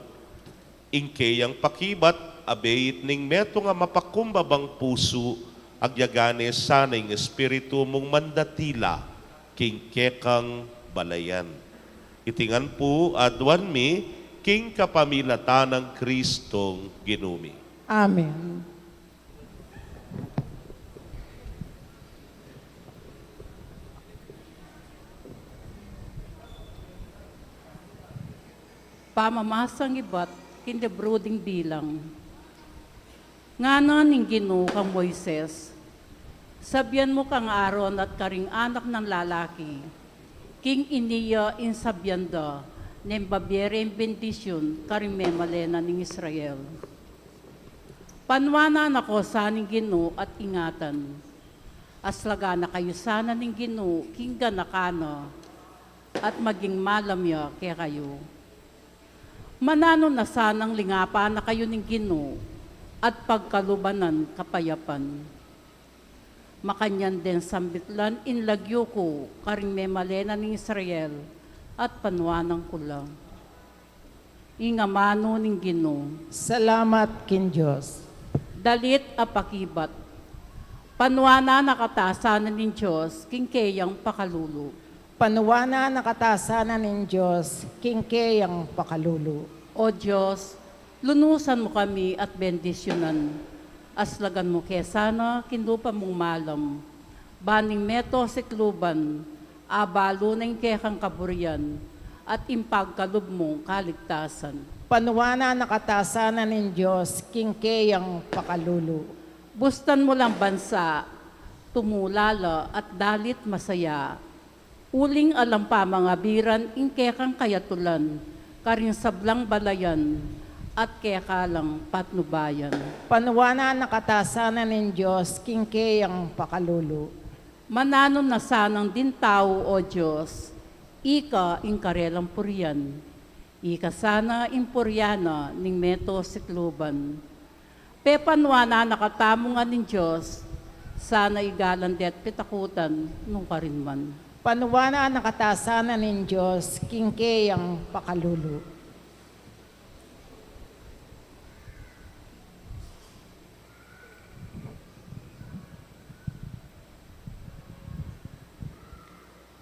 Ing keyang pakibat a beit ning metung a mapakumbabang pusu, agyaga ne sana ing Espiritu mung mandatila king kekang balayan. Iti ngan pu aduan mi king kapamilatan nang Kristong Ginu mi. Amen. Pamamasang ibat king libru ding Bilang. Ngana ning Ginu kang Moises, sabian mu kang Aaron at karing anak nang lalaki, king ini ya ing sabian da, neng babie reng bendisyun karing memalen na ning Israel. Panuanan na ko sa ning Ginu at ingatan. Aslagan na kayu sana ning Ginu king ganakan na, at maging malam ya kekayu. Mananu na sanang lingapan na kayu ning Ginu at pagkaluban nang kapayapan. Makanyan deng sambitlan ing lagyu ku karing memalen na ning Israel at panuanan ku la. Ing amanu ning Ginu. Salamat king Dios. Dalit a pakibat. Panuanan na kata sana ning Dios king keyang pakalulu. Panuanan na kata sana ning Dios king keyang pakalulu. O Dios, lunusan mu kami at bendisyunan. Aslagan mu ke sana king lupa mung malam, ban ing meto sikluban abalu na ing kekang kaburian at ing pagkalub mung kaligtasan. Panuanan na kata sana ning Dios king keyang pakalulu. Bustan mu lang bansa, tumula la at dalit masaya. Uling alang pamangabiran ing kekang kayatulan karing sablang balayan at keka lang patnubayan. Panuanan na kata sana ning Dios king keyang pakalulu. Mananu na sanang ding tau, O Dios, ika ing karelang purian. Ika sana ing purian na ning meto sikluban. Pepanuanan na katamu ngan ning Dios, sana igalan de't pitakutan nung karin man. Panuanan na kata sana ning Dios king keyang pakalulu.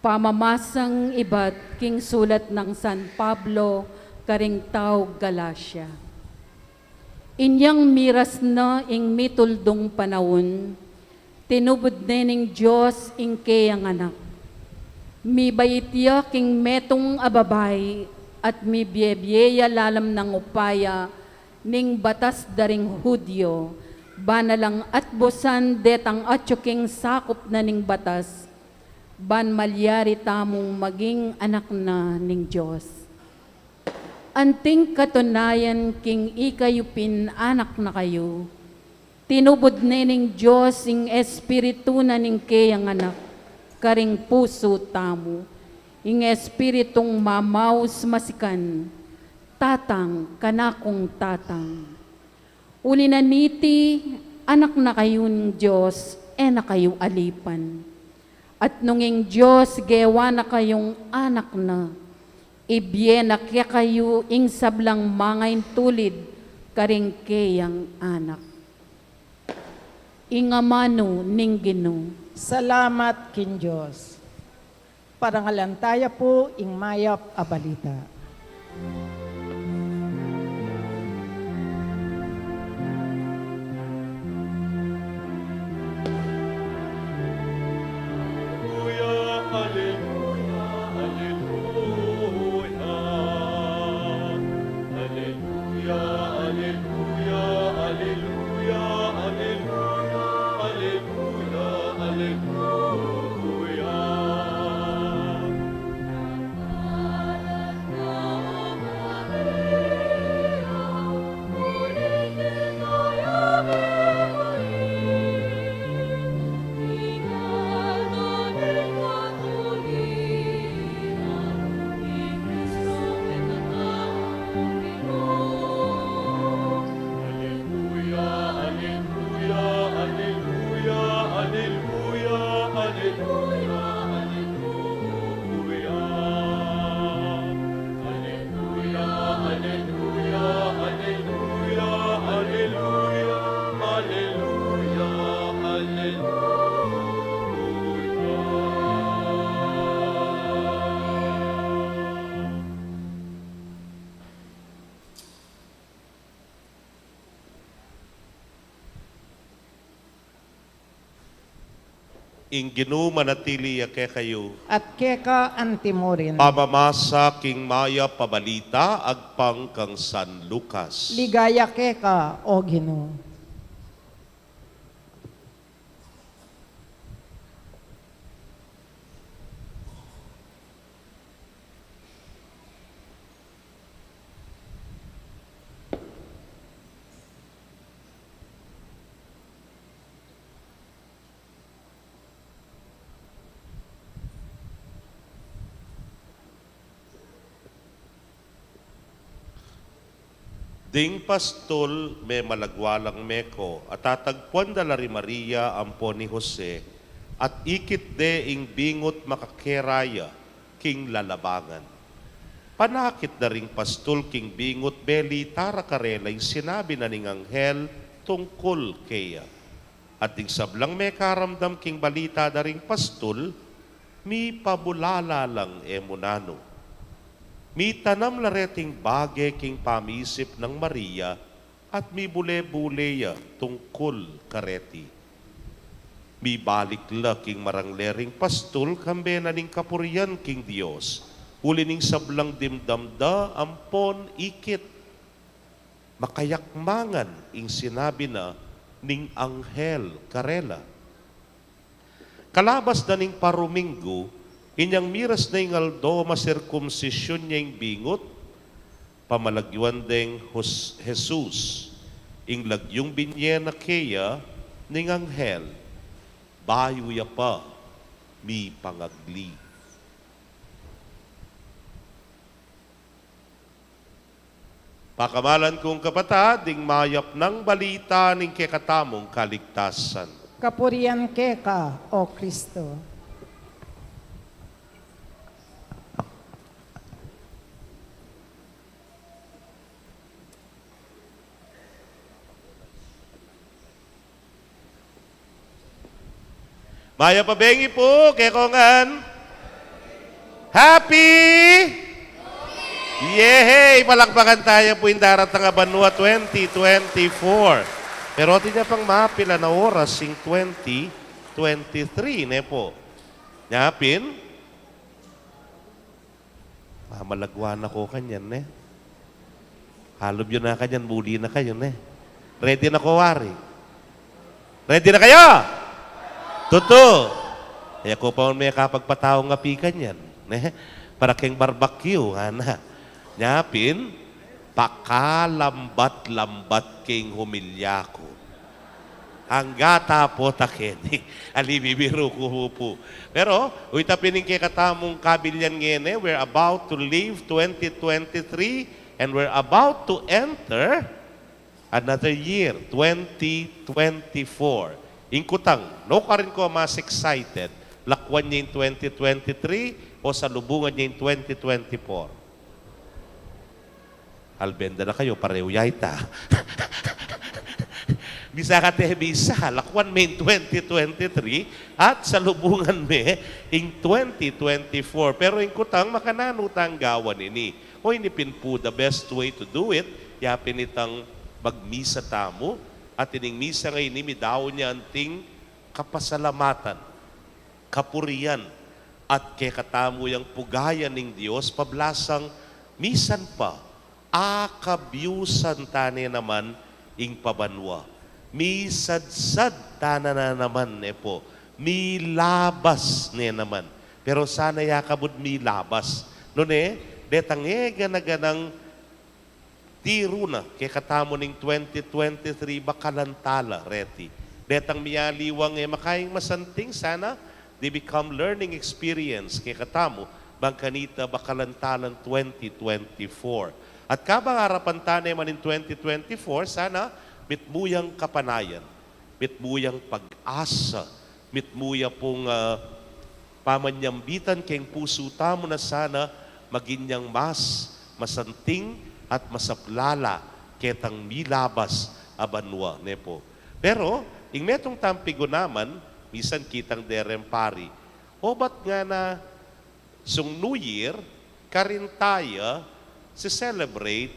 Pamamasang ibat king sulat nang San Pablo karing taga Galacia. Inyang miras na ing mituldung panaun, tinubud ne ning Dios ing keyang anak. Mibait ya king metung a babai at mibie-bie ya lalam nang upaya ning batas da ring Judio, ban alang atbusan detang atyu king sakup na ning batas, ban malyari tamung maging anak na ning Dios. Anting katunayan king ikayu pin anak na kayu, tinubud ne ning Dios ing Espiritu na ning keyang anak karing pusu tamu, ing Espiritung mamaus masikan, Tatang, kanakung Tatang. Uli na niti, anak na kayu ning Dios, e na kayu alipan. At nung ing Dios gewa na kayung anak na, ibie na kekayu ing sablang mangaintulid karing keyang anak. Ing amanu ning Ginu. Salamat king Dios. Parangalan taya pu ing mayap a balita. Ing Ginu manatili ya kekayu. At keka antimurin. Pamamasa king mayap a balita agpang kang San Lucas. Ligaya keka, O Ginu. Ding pastul memalagwa lang meko, at tatagpuan da la ri Maria ampon i Jose, at ikit de ing bingut makakera ya king lalabangan. Panakit da ring pastul king bingut, belita ra karela ing sinabi na ning anghel tungkul keya. At ding sablang mekaramdam king balita da ring pastul, mipabulala lang e mu nanu. Mitanam la reting bage king pamisip nang Maria, at mibule-bule ya tungkul kareti. Mibalik la king marangle ring pastul kambe na ning kapurian king Dios, uli ning sablang dimdam da ampon ikit. Makayakmangan ing sinabi na ning anghel karela. Kalabas da ning paruminggu, inyang miras na ing aldo masirkumsisyun ya ing bingut, pamalagyuan deng Hus-, Jesus, ing lagyung binye na keya ning anghel, bayu ya pa mipangagli. Pakamalan kung kapatad, ding mayap nang balita ning kekatamung kaligtasan. Kapurian keka, O Kristo. Mayap a bengi pu kekongan. Happy! Yehey! Palakpakan taya pu ing daratang a banua twenty twenty-four. Pero atin ya pang mapilan a oras ing twenty twenty-three, ne pu? Nya pin, mamalagwa na ko kanyan, ne? Halub yu na kanyan, muli na kayu, ne? Ready na ko, wari? Ready na kayu? Tutu. E ku pa man mekapagpatau ing api kanyan, ne? Para keng barbecue, ngana. Nya pin, pakalambat-lambat ke ing humilya ku. Angga ta pu ta keni. Ali, bibiru ku pu. Pero, uy, ta pin ing kekatamung kabilyan ngeni, we're about to leave twenty twenty-three and we're about to enter another year, twenty twenty-four. Ing kutang, nu karin ko mas excited, lakwan ye ing twenty twenty-three o salubungan ye ing twenty twenty-four? Albenda na kayu, parehu ya ita. Bisa kate bisa, lakwan me ing twenty twenty-three at salubungan me ing twenty twenty-four. Pero ing kutang, makananu tang gawan ini? O ini pin pu, the best way to do it, ya pin itang magmisa tamu, at ining misa ngeni midaun ya anting kapasalamatan, kapurian, at kekatamu yang pugayan ning Dios, pablasang misan pa, akabyusan ta ne naman ing pabanua. Misadsad ta na naman, ne pu. Milabas ne naman. Pero sana yakabud milabas. Nune, detang e gana-ganang tiru na kekatamu ning twenty twenty-three, bakalan tala reti. Detang mialiwang e makaing masanting, sana they become learning experience kekatamu, bang kanita bakalan talang twenty twenty-four. At kabang arapan ta ne man ing twenty twenty-four, sana mitmu yang kapanayan, mitmu yang pag-asa, mitmu ya pung, ah, pamanyambitan keng pusu tamu na sana maging yang mas masanting at masaplala ketang milabas a banua, ne pu. Pero, ing metung tang pigunaman, misan kitang dereng pari, obat ngana, sung New Year, karin taya si-celebrate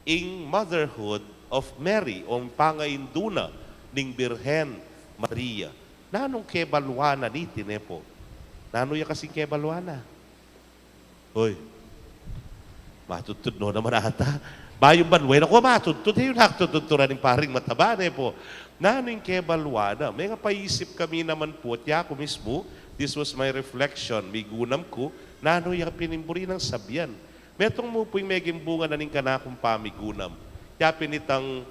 ing motherhood of Mary, o pangaindu na ning Birhen Maria. Nanung kebalwan na niti, ne pu? Nanu ya kasing kebalwan na? Hoy, matudtud no naman ata. Bayung banua, e na ko matudtud, e yu na tudturan ning paring mataba, ne pu? Nanu ing kebalwan na? Mengapaisip kami naman pu, at yaku mismu, this was my reflection, migunam ku, nanu ya pin ing buri nang sabian? Metung mu pu ing meging bunga na ning kanakung pamigunam. Ya pin itang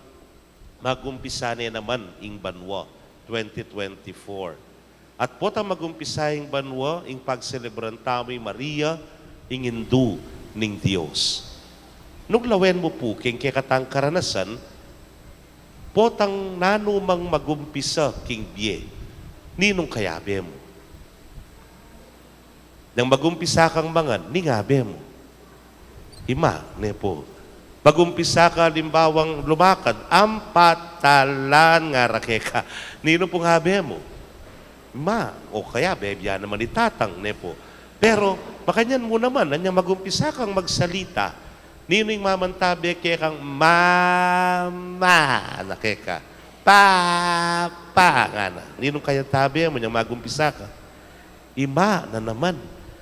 magumpisa ne naman ing banua, twenty twenty-four. At potang magumpisa ing banua, ing pagselebran tamu i Maria, ing Indu ning Dios. Nung lawen mu pu king kekatang karanasan, potang nanumang magumpisa king bie, ninung kayabe mu? Nung magumpisa kang mangan, ning abe mu? Ima, ne pu. Magumpisa ka alimbawang lumakad, ampatalan, ngara keka. Ninu pung abe mu? Ima, o kaya bebia naman i tatang, ne pu. Pero makanyan mu naman, anyang magumpisa kang magsalita, ninu ing mamantabe kekang mama, ngana keka, papa, ngana. Ninung kaya tabe mu anyang magumpisa ka? Ima na naman.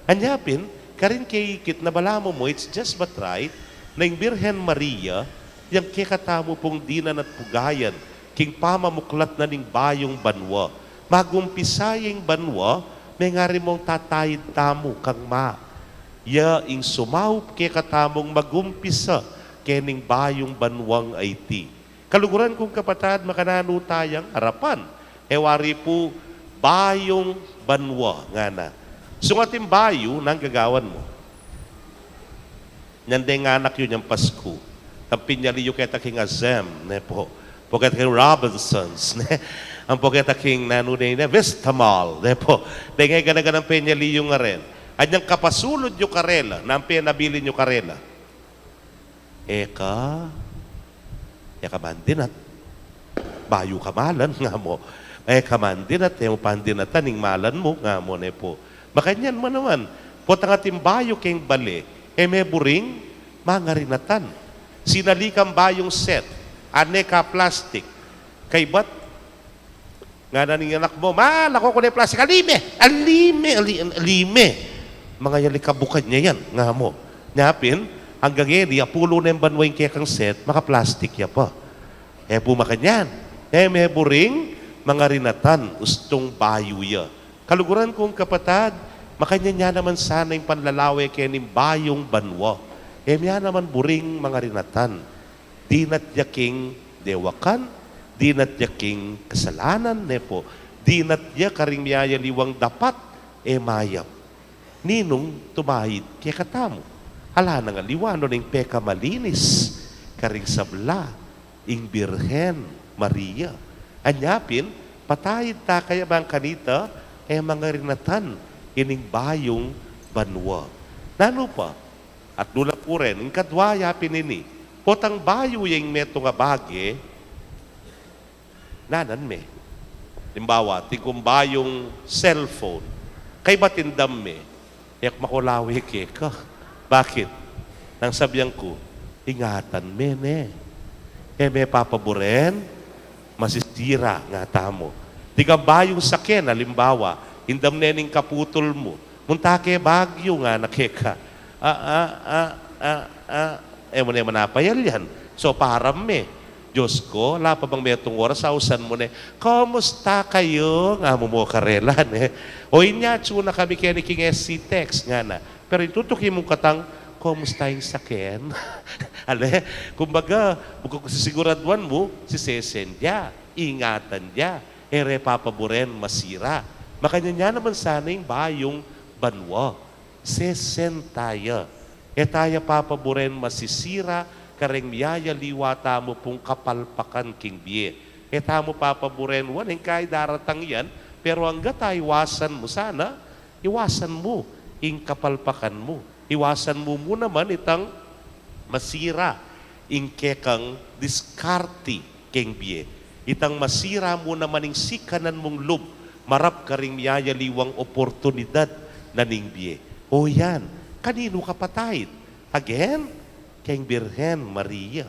Anya pin, karin keikit na balamu mu, it's just but right na ing Birhen Maria, yang kekatamu pung dinan at pugayan king pamamuklat na ning bayung banua. Magumpisa ya ing banua, mengari mung tataid tamu kang ma. Ya ing sumaup kekatamung magumpisa kening bayung banuang aiti. Kaluguran kung kapatad, makananu tayang arapan? E wari pu, bayung banua, ngana. Sungating bayu, nanu ing gagawan mu? Nyang deng anak yu nyang Pasku, tang pinyali yu keta king Azem, ne pu? Ampo keta king Robinsons, ne? Ampo keta king nanu ne, ne, Vista Mall, ne pu? Deng e gana-ganang pinyali yu ngaren. Anyang kapasulud yu karela, nanu ing penabilin yu karela? Eka, eka mandinat. Bayu ka malan, nga mu. Eka mandinat, e mu pandinatan ing malan mu, nga mu, ne pu. Makanyan mu naman, Potang ating bayu keng bale, e me buring mangarinatan. Sinali kang bayung set, ane ka plastik. Kaybat, ngana ning anak mu, "Ma, lako ku ne plastik." "Ali me, ali me, ali, ali me." Mangayalikabuk ka ne yan, nga mu. Nyapin, anggang e, di apulu ne banua ing kekang set, makaplastik ya pa. E pu makanyan, e me buring mangarinatan, ustung bayu ya. Kaluguran kung kapatad, makanyan ya naman sana ing panlalawe kening bayung banua. E me ya naman buring mangarinatan. Dinat ya king dewakan, dinat ya king kasalanan, ne pu. Dinat ya karing miyayaliwang dapat, e mayap. Ninung tumaid kekatamu? Ala nang aliwa nung ing pekamalinis karing sabla, ing Birhen Maria. Anya pin, pataid ta kaya bang kanita, e mangarinatan ining bayung banua. Nanu pa, at dula pu ren, ing kadwa ya pin ini, potang bayu ya ing metung a bage, nanan me. Alimbawa, atin kung bayung cellphone. Kaybat indam me, e ku makulawe keka. Bakit? Nang sabian ku, ingatan me ne. E me papaburen masisira, ngatamu. Atin kang bayung saken, alimbawa, indam ne ning kaputul mu. Munta ke Baguio, ngana keka. A, a, a, a, a. E mu ne manapayal yan. So, param me. Dios ko, ala pa bang metung oras, ausan mu ne, "Komusta kayu?" nga mu mo karela, ne? "O, inya, atsu na kami keni king S C Tex," ngana. Pero ing tutuki mung katang, "Komusta ing saken?" Ale, kumbaga, bukang sisiguraduan mu, sisesen ya, ingatan ya. E re papaburen masira. Makanyan ya naman sana ing bayung banua. Sesen taya. E taya papaburen masisira kareng miyayaliwa tamu pung kapalpakan king bie. E tamu papaburen, wa ning kai daratang yan, pero angga ta iwasan mu sana, iwasan mu ing kapalpakan mu. Iwasan mu mu naman itang masira ing kekang diskarte keng bie. Itang masira mu naman ing sikanan mung lub, marap karing miyayaliwang oportunidad na ning bie. O yan, kaninu ka pataid? Again, keng Birhen Maria.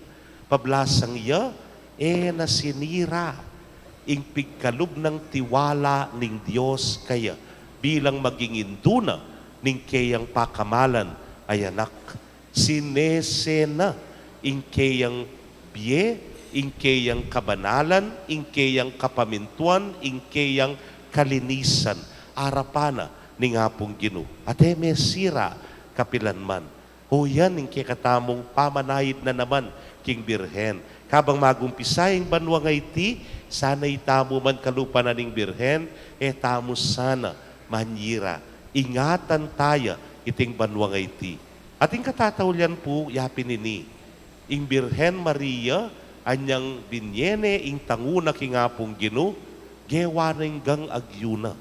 Pablasang ya, e na sinira ing pigkalub nang tiwala ning Dios kaya bilang maging indu na ning keyang pakamalan a anak. Sinese na ing keyang bie, ing keyang kabanalan, ing keyang kapamintuan, ing keyang kalinisan, arapan na ning Apung Ginu. At e me sira kapilan man. O yan ing kekatamung pamanaid na naman king Birhen. Kabang magumpisa ing banua ngeni, sana itamu man kalupa na ning Birhen, e tamu sana manyira. Ingatan taya iting banua ngeni. At ing katataulian pu, ya pin ini, ing Birhen Maria, anyang binye ne ing tangu na king Apung Ginu, gewa na ing gang agyu na.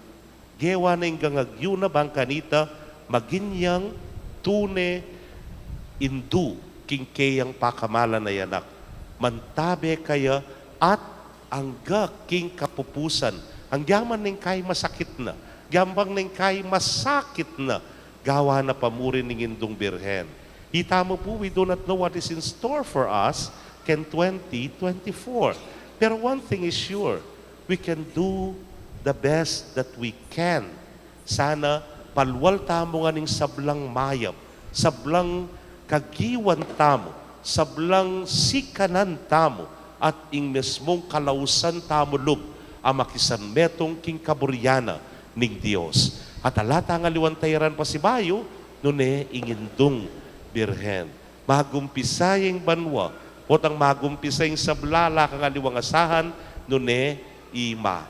Gewa na ing gang agyu na bang kanita maging yang tune indu king keyang pakamalan a anak. Mantabe kaya at angga king kapupusan. Angga man ning kai masakit na, angga man ning kai masakit na, gawa na pa mu rin ning Indung Birhen. Itamu pu, we do not know what is in store for us keng twenty twenty-four. Pero one thing is sure, we can do the best that we can. Sana palual tamu ngan ing sablang mayap, sablang kagiwan tamu, sablang sikanan tamu, at ing mismung kalausan tamu lub a makisanmetung king kaburian na ning Dios. At ala tang aliwang tairan pasibayu, nune ing Indung Birhen. Magumpisa ya ing banua, potang magumpisa ing sabla, ala kang aliwang asahan, nune ima.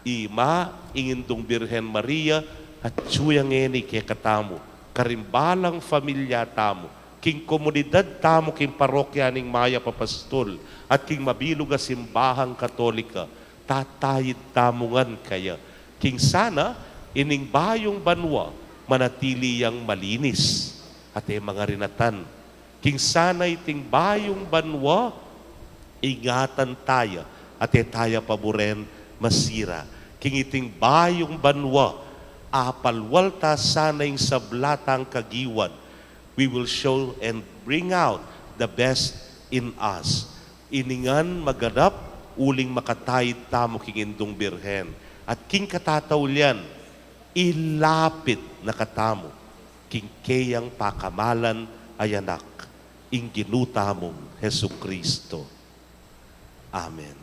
Ima, ing Indung Birhen Maria, atyu ya ngeni kekatamu, karing balang familia tamu, king komunidad tamu, king parokya ning Mayap a Pastul, at king mabilug a simbahang Katolika, tataid tamu ngan kaya. King sana, ining bayung banua, manatili yang malinis, at e mangarinatan. King sana iting bayung banua, ingatan taya, at e taya paburen masira. King iting bayung banua, apalwal ta sana ing sabla tang kagiwan. We will show and bring out the best in us. Ini ngan maganap uling makataid tamu king Indung Birhen. At king katataulian, ilapit na katamu king keyang pakamalan a Anak, ing Ginu tamung Jesucristo. Amen.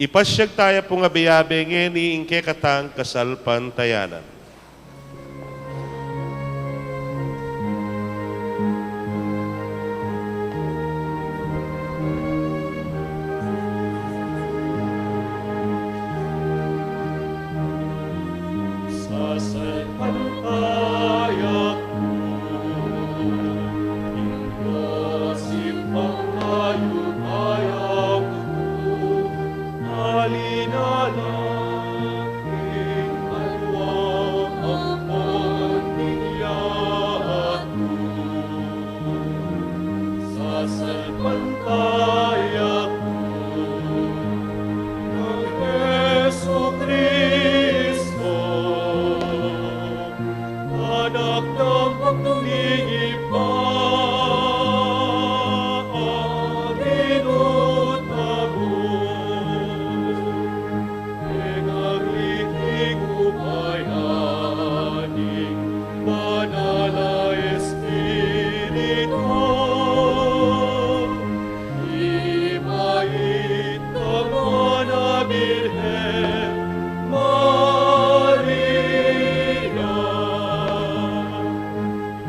Ipasyag taya pung abe-abe ngeni ing kekatang kasalpantayanan. Sasalpantaya ku, ing Dios Ibpang mayupaya ku, alinalang ing banua ampon ing yatu. Sasalpantaya ku, nang Jesucristo, Anak nang Pagnuling Ibpa, a Ginu tamu. Mengagliting upaya ning Banal a Espiritu, ibait ka man a Birhen Maria,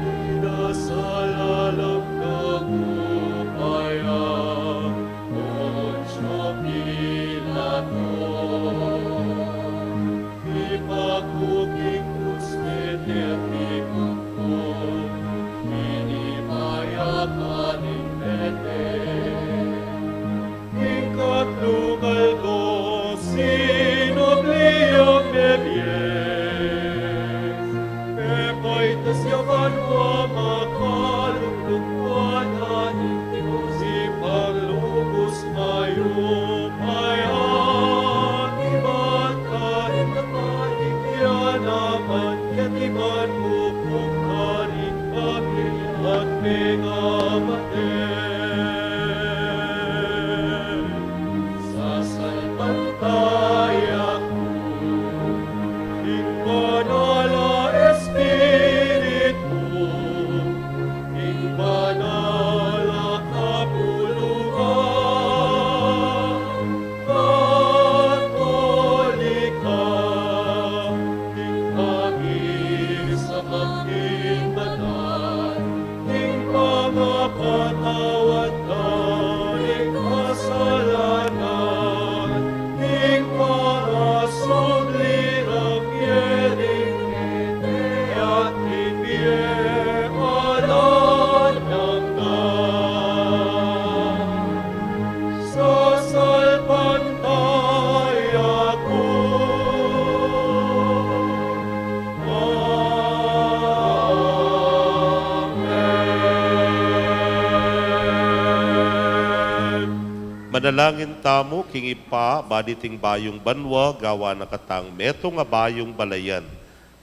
pinasalalam kang upaya Poncio Pilato, mipaku king krus, mete at mipungkul, minimaya ka ning mete. King katlu aldo, sinubli yang mebie. Pepaitas ya banua, makalukluk ya ning tikus, Ibpang lubus mayupaya, ibat karing matading, ya naman ketiban mu kung karing pamilya at mengamate. Sasalpantaya ku ing Banal a Espiritu, ing Banal a Kapulungan Katolika, ing Kapisamak ning Banal, ing pangapatawad da ring kasalanan, ing pangasubli rang mie ring mete at king bie alang angga. Sasalpantaya ku. Amen. Manalangin tamu king Ibpa, ba diting bayung banua gawan na katang metung a bayung balayan.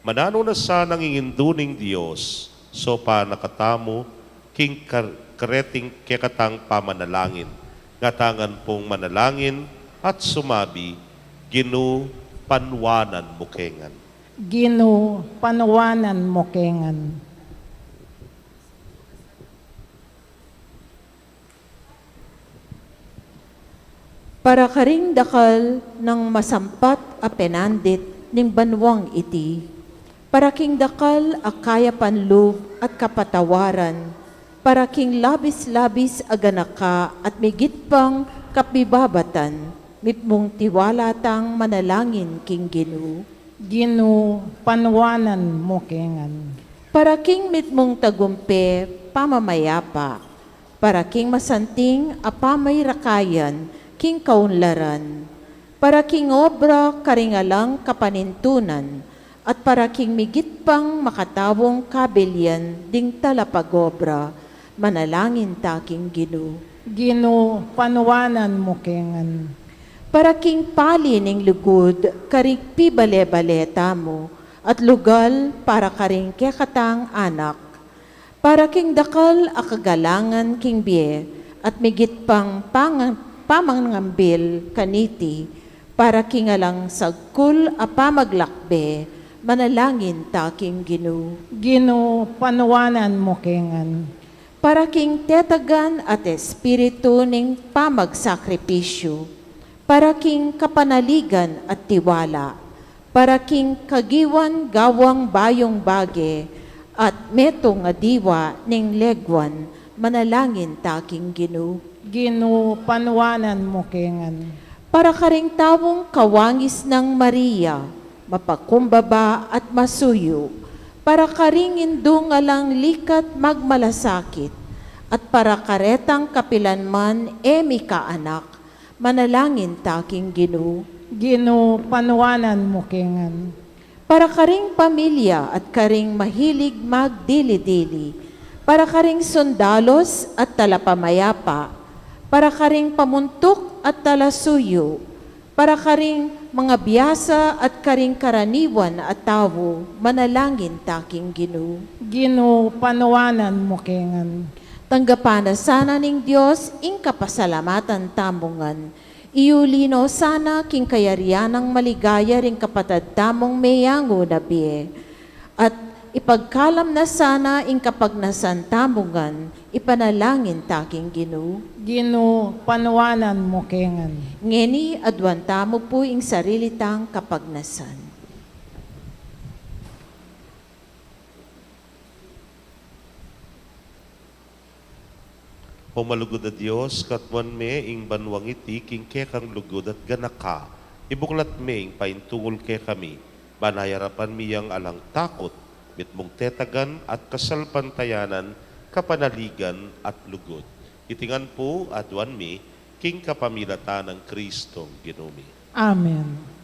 Mananu na sanang ing Indu ning Dios, saupan na katamu king kar-, kareting kekatang pamanalangin. Ngatamu ngan pung manalangin at sumabi, Ginu, panuanan mu ke ngan. Ginu, panuanan mu ke ngan. Para karing dakal nang masampat a penandit ning banuang iti, para king dakal a kayapan lub at kapatawaran, para king labis-labis a ganaka at migit pang kapibabatan, mitmung tiwala tang manalangin king Ginu. Ginu, panuanan mu ke ngan. Para king mitmung tagumpe pamamayapa, para king masanting a pamayrakayan king kaunlaran, para king obra karing alang kapanintunan, at para king migit pang makataung kabilian ding talapagobra, manalangin ta king Ginu. Ginu, panuanan mu ke ngan. Para king pali ning lugud karing pibale-bale tamu, at lugal para karing kekatang anak. Para king dakal a kagalangan king bie, at migit pang pang-, pamangambil kaniti, para king alang sagkul a pamaglakbe, manalangin ta king Ginu. Ginu, panuanan mu kengan. Para king tetagan at espiritu ning pamagsakripisyu, para king kapanaligan at tiwala, para king kagiwan gawang bayung bage, at metung a diwa ning legwan, manalangin ta king Ginu. Ginu, panuanan mu kengan. Para karing taung kawangis nang Maria, mapakumbaba at masuyu, para karing indung alang likat magmalasakit, at para karetang kapilan man e mikaanak, manalangin ta king Ginu. Ginu, panuanan mu kengan. Para karing pamilya at karing mahilig magdili-dili, para karing sundalos at talapamayapa, para karing pamuntuk at talasuyu, para karing mangabiasa at karing karaniwan a tau, manalangin ta king Ginu. Ginu, panuanan mu kengan. Tanggapan na sana ning Dios ing kapasalamatan tamu ngan. Iuli no sana king kayarian nang maligaya ring kapatad tamung meyangu na bie. At ipagkalam na sana ing kapagnasan tamu ngan, ipanalangin ta king Ginu. Ginu, panuanan mu kengan. Ngeni, aduan tamu pu ing sarili tang kapagnasan. O malugud a Dios, katuan me ing banuang iti king kekang lugud at ganaka, ibuklat me ing paintungul kekami, ban ayarapan mi yang alang takut, mitmung tetagan at kasalpantayanan, kapanaligan at lugud. Iti ngan pu aduan mi, king kapamilatan nang Kristong Ginu mi. Amen.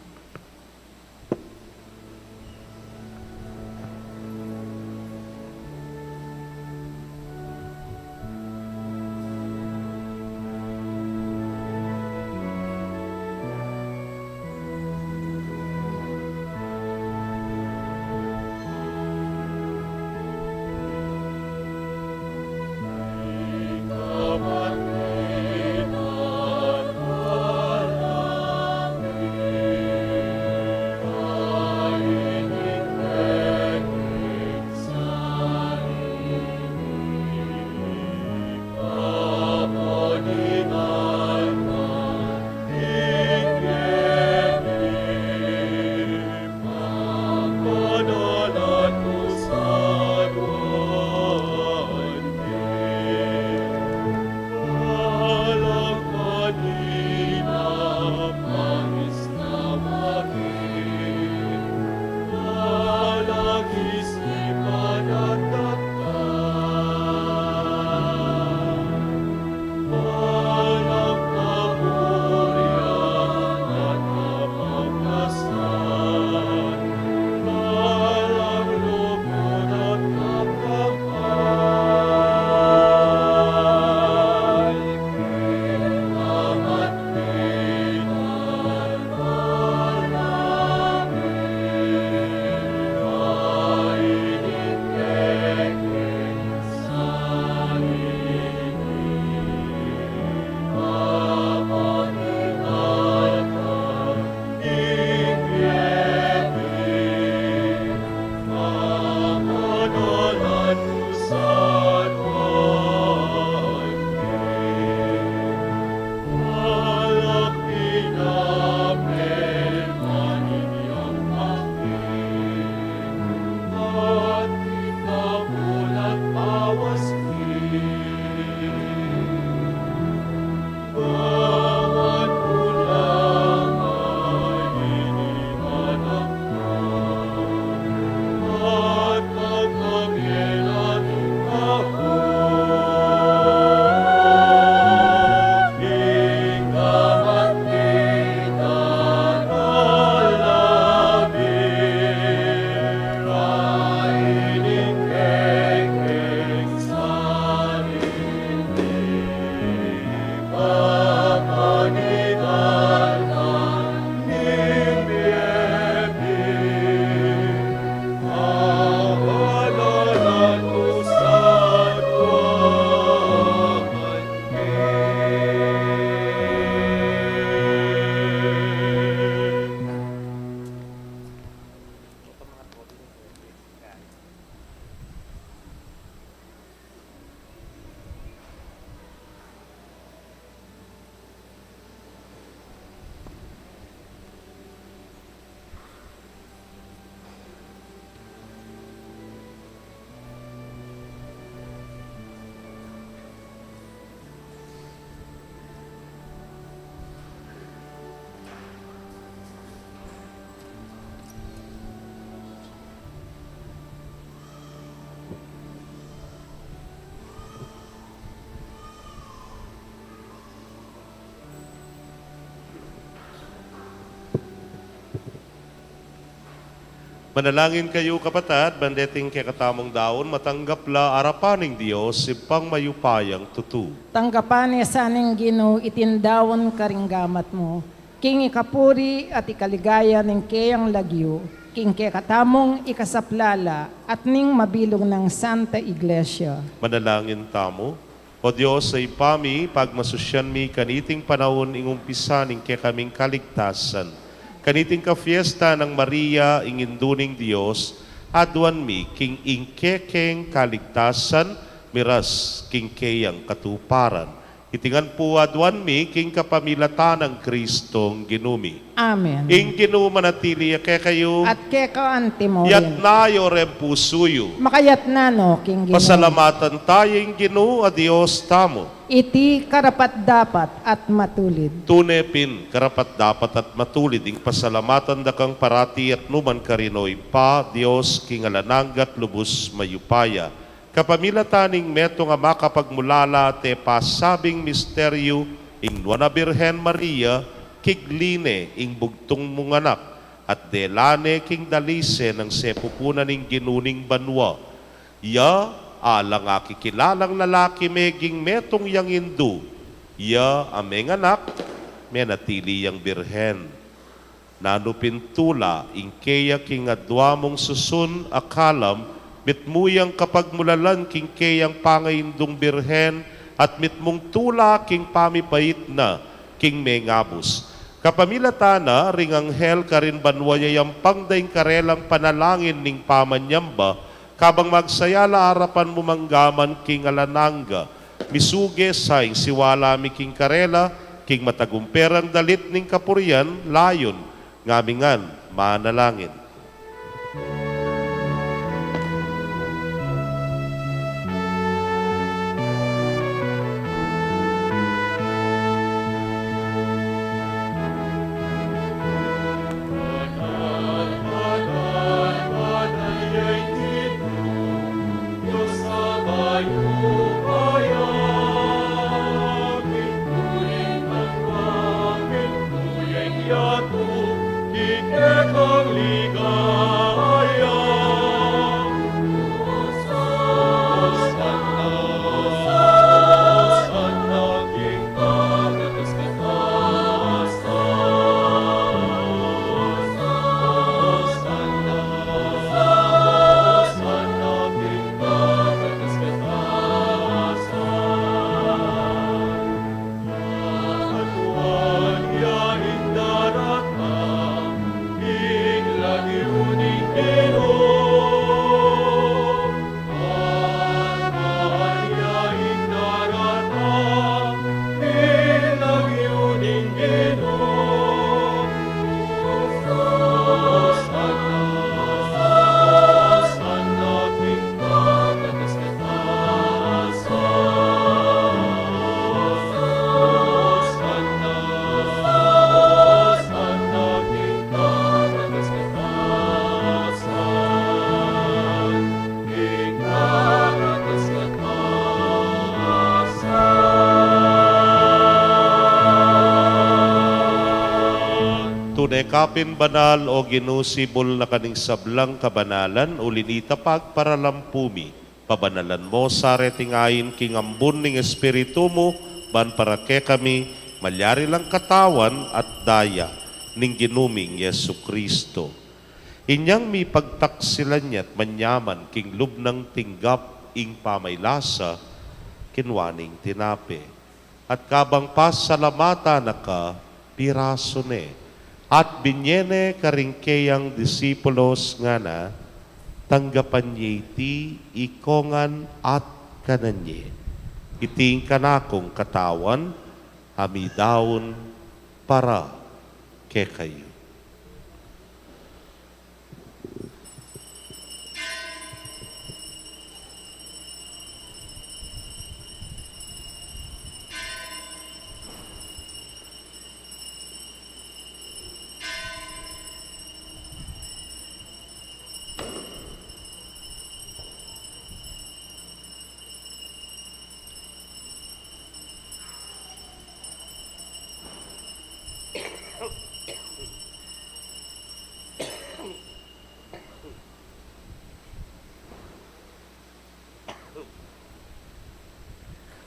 Manalangin kayu, kapatad, ban deting kekatamung daun matanggap la arapan ning Dios, Ibpang mayupayang tutu. Tanggapan ne sa ning Ginu iting daun karing gamat mu, king ikapuri at ikaligaya ning keyang lagyu, king kekatamung ikasaplala at ning mabilug nang Santa Iglesia. Manalangin tamu. O Dios a Ibpa mi, pagmasusyan mi kaniting panaun ing umpisa ning kekaming kaligtasan, kaniting kafiesta nang Maria, ing Indu ning Dios, aduan mi king ing kekeng kaligtasan, miras king keyang katuparan. Iti ngan pu aduan mi king kapamilatan nang Kristong Ginu mi. Amen. Ing Ginu manatili ya kekayu. At keka antimurin. Yatna yu reng pusu yu. Makayatna no king Ginu. Pasalamatan tayu ing Ginu a Dios tamu. Iti karapat-dapat at matulid. Tune pin karapat-dapat at matulid ing pasalamatan da kang parati at numan karin, o Ibpa, Dios king alang angga at lubus mayupaya. Kapamilatan ning metung a makapagmulala at e pasabing misteryu, ing Nuan a Birhen Maria, kigli ne ing bugtung mung anak, at dela ne king dalise nang sepupunan ning Ginu ning banua. Ya, alang akikilalang lalaki meging metung yang indu, ya a menganak, menatili yang birhen. Nanu pin tula ing keya king adua mung susun a kalam, mitmu yang kapagmulalan king keyang pangaindung birhen, at mitmung tula king pamipait na king mengabus. Kapamilatan na ring anghel karin banua, yayampang da ing karelang panalangin ning pamanyamba, kabang magsaya la arapan mu manggaman king alang angga. Misuge sa ing siwala mi king karela, king matagumpe rang dalit ning kapurian, layun ngaming ngan manalangin. Tune ka pin banal, o Ginu, sibul na ka ning sablang kabanalan, uli na nita pagparalampu mi, pabanalan mo sa reting ain king ambun ning Espiritu mu, ban para kekami malyari lang katawan at daya ning Ginu ming Jesucristo. Inyang mipagtaksilan ya't manyaman king lub nang tinggap ing pamaylasa, kinua ne ing tinape, at kabang pasalamatan na ka, pirasu ne, at binye ne karing keyang disipulos, ngana: Tanggapan ye iti ikongan at kanan ye. Iti ing kanakung katawan a midaun para kekayu.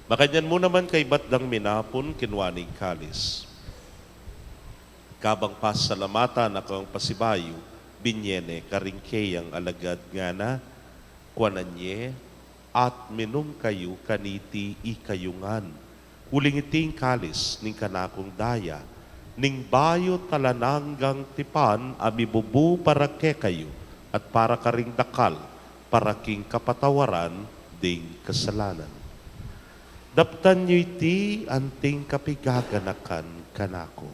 Makanyan mu naman kaybat dang minapun, kinua ne ing kalis. Kabang pasalamatan na kang pasibayu, binye ne karing keyang alagad, ngana, kuanan ye, at minum kayu kaniti ikayu ngan. Uling iti ing kalis ning kanakung daya, ning bayu at alang anggang tipan a mibubu para kekayu at para karing dakal, para king kapatawaran ding kasalanan. Daptan yu iti anting kapigaganakan kanaku.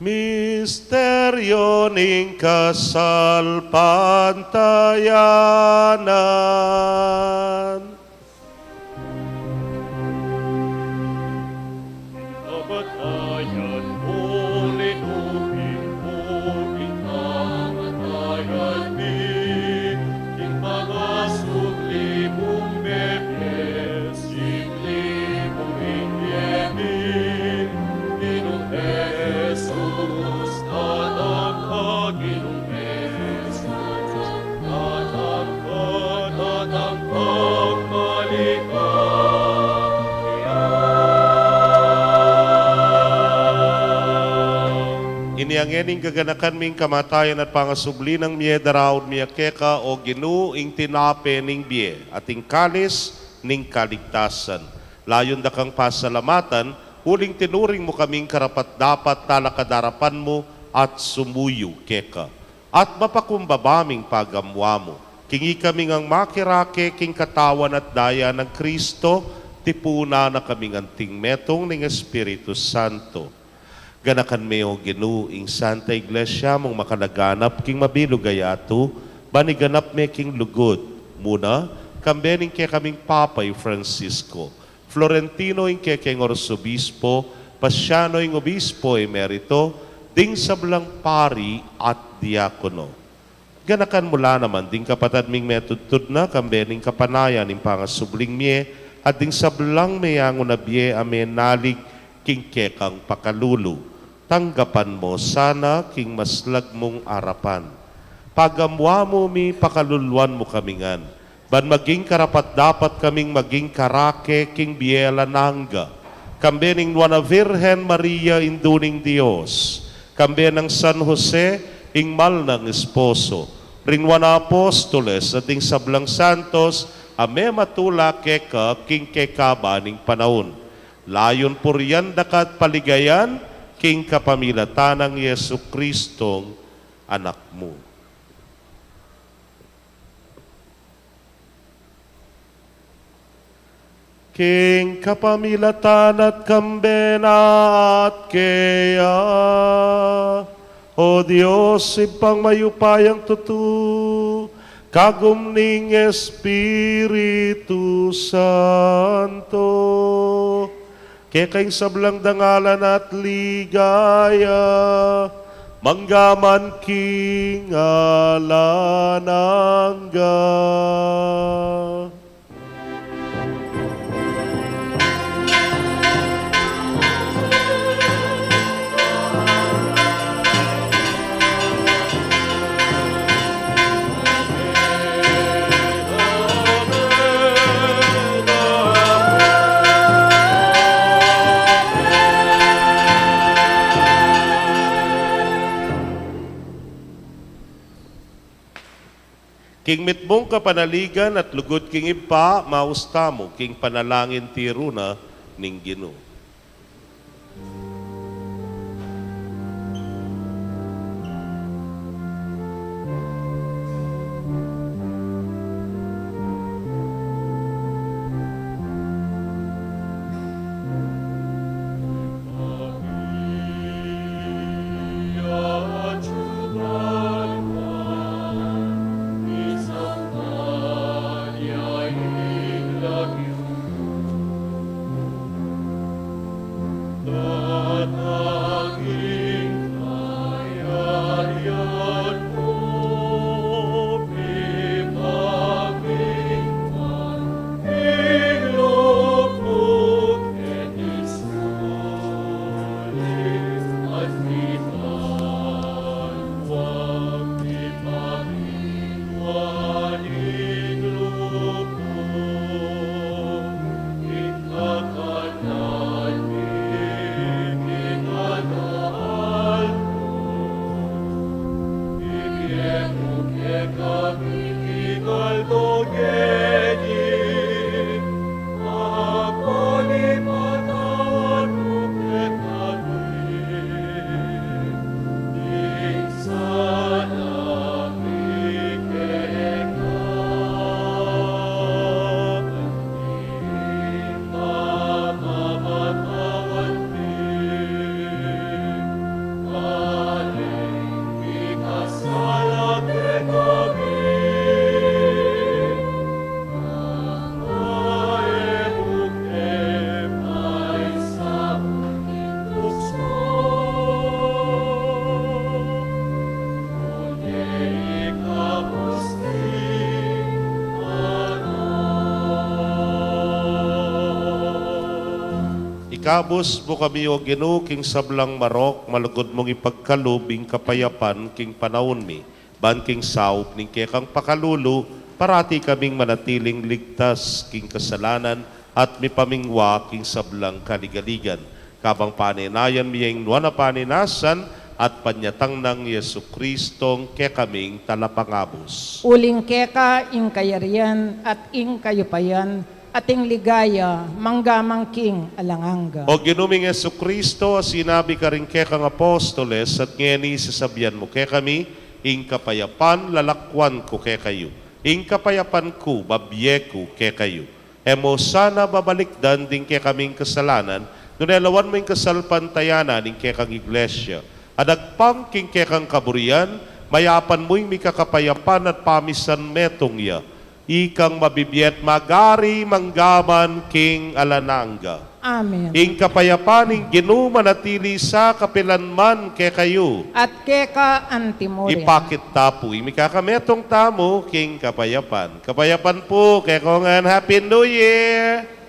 Misteryo ning kasalpantayanan. Kamatayan mu linupin mu, ing kamatayan mi, ing pangasubli mung mebie, subli mu ring bie mi, Ginung Jesus, datang ka, Ginung Jesus, datang ka, datang ka, maligaya. Ini ngeni ing gaganakan ming kamatayan at pangasubli nang mie, daraun mi keka, o Ginu, ing tinape ning bie, at ing kalis ning kaligtasan. Layun da kang pasalamatan, uling tinuring mu kaming karapat-dapat talakad arapan mu at sumuyu keka. At mapakumbaba ming pagamuan mu, king ikami ngang makirake king katawan at daya nang Kristo, tipunan na kaming anting metung ning Espiritu Santo. Ganakan me, o Ginu, ing Santa Iglesia mung makalaganap king mabilug a yatu, ban iganap me king lugud mu na, kambe ning kekaming Papa i Francisco, Florentino ing kekeng Arsobispo, Pasiano ing Obispo Emerito, ding sablang pari at diakono. Ganakan mu la naman ding kapatad ming metudtud na, kambe ning kapanayan ning pangasubling mie, at ding sablang meyangu na bie a menalig king kekang pakalulu. Tanggapan mu sana king maslag mung arapan. Pagamuan mu mi, pakaluluan mu kami ngan, ban maging karapat-dapat kaming maging karake king bie alang angga, kambe ning Nuan a Virgen Maria, Indu ning Dios, kambe nang San Jose, ing mal nang esposo, ring Nuan a Apostoles, at ding sablang santos a mematula keka king kekaba ning panaun. Layun purian da ka at paligayan king kapamilatan nang Jesucristong Anak mu. King kapamilatan na at kambe na at keya, O Dios, Ibpang mayupayang tutu, kagum ning Espiritu Santo, keka ing sablang dangalan at ligaya, mangga man king alang angga. King mitmung kapanaligan at lugud king Ibpa, maus tamu king panalangin tiru na ning Ginu. Abus mu kami, O Ginu, king sablang marok, malugud mung ipagkalub ing kapayapan king panaun mi, ban king saup ning kekang pakalulu, parati kaming manatiling ligtas king kasalanan at mipamingwa king sablang kaligaligan. Kabang panenayan mi ing nuan a panenasan at panyatang nang Jesucristong kekaming Talapangabus. Uling keka ing kayarian at ing kayupayan at ing ligaya mangga man king alang angga. O Ginu ming Jesucristo, a sinabi karing kekang apostoles, at ngeni sasabian mu kekami, ing kapayapan lalakwan ku kekayu, ing kapayapan ku babie ku kekayu. E mu sana babalikdan ding kekaming kasalanan, nune lawan mu ing kasalpantayanan ning kekang Iglesia, a dagpang king kekang kaburian, mayapan mu ing mikakapayapan at pamisan metung ya, ikang mabibie at magari mangga man king alang angga. Amen. Ing kapayapan ning Ginu manatili sa kapilan man kekayu. At keka antimurin. Ipakit ta pu ing mikakametung tamu king kapayapan. Kapayapan pu kekongan. Happy New Year!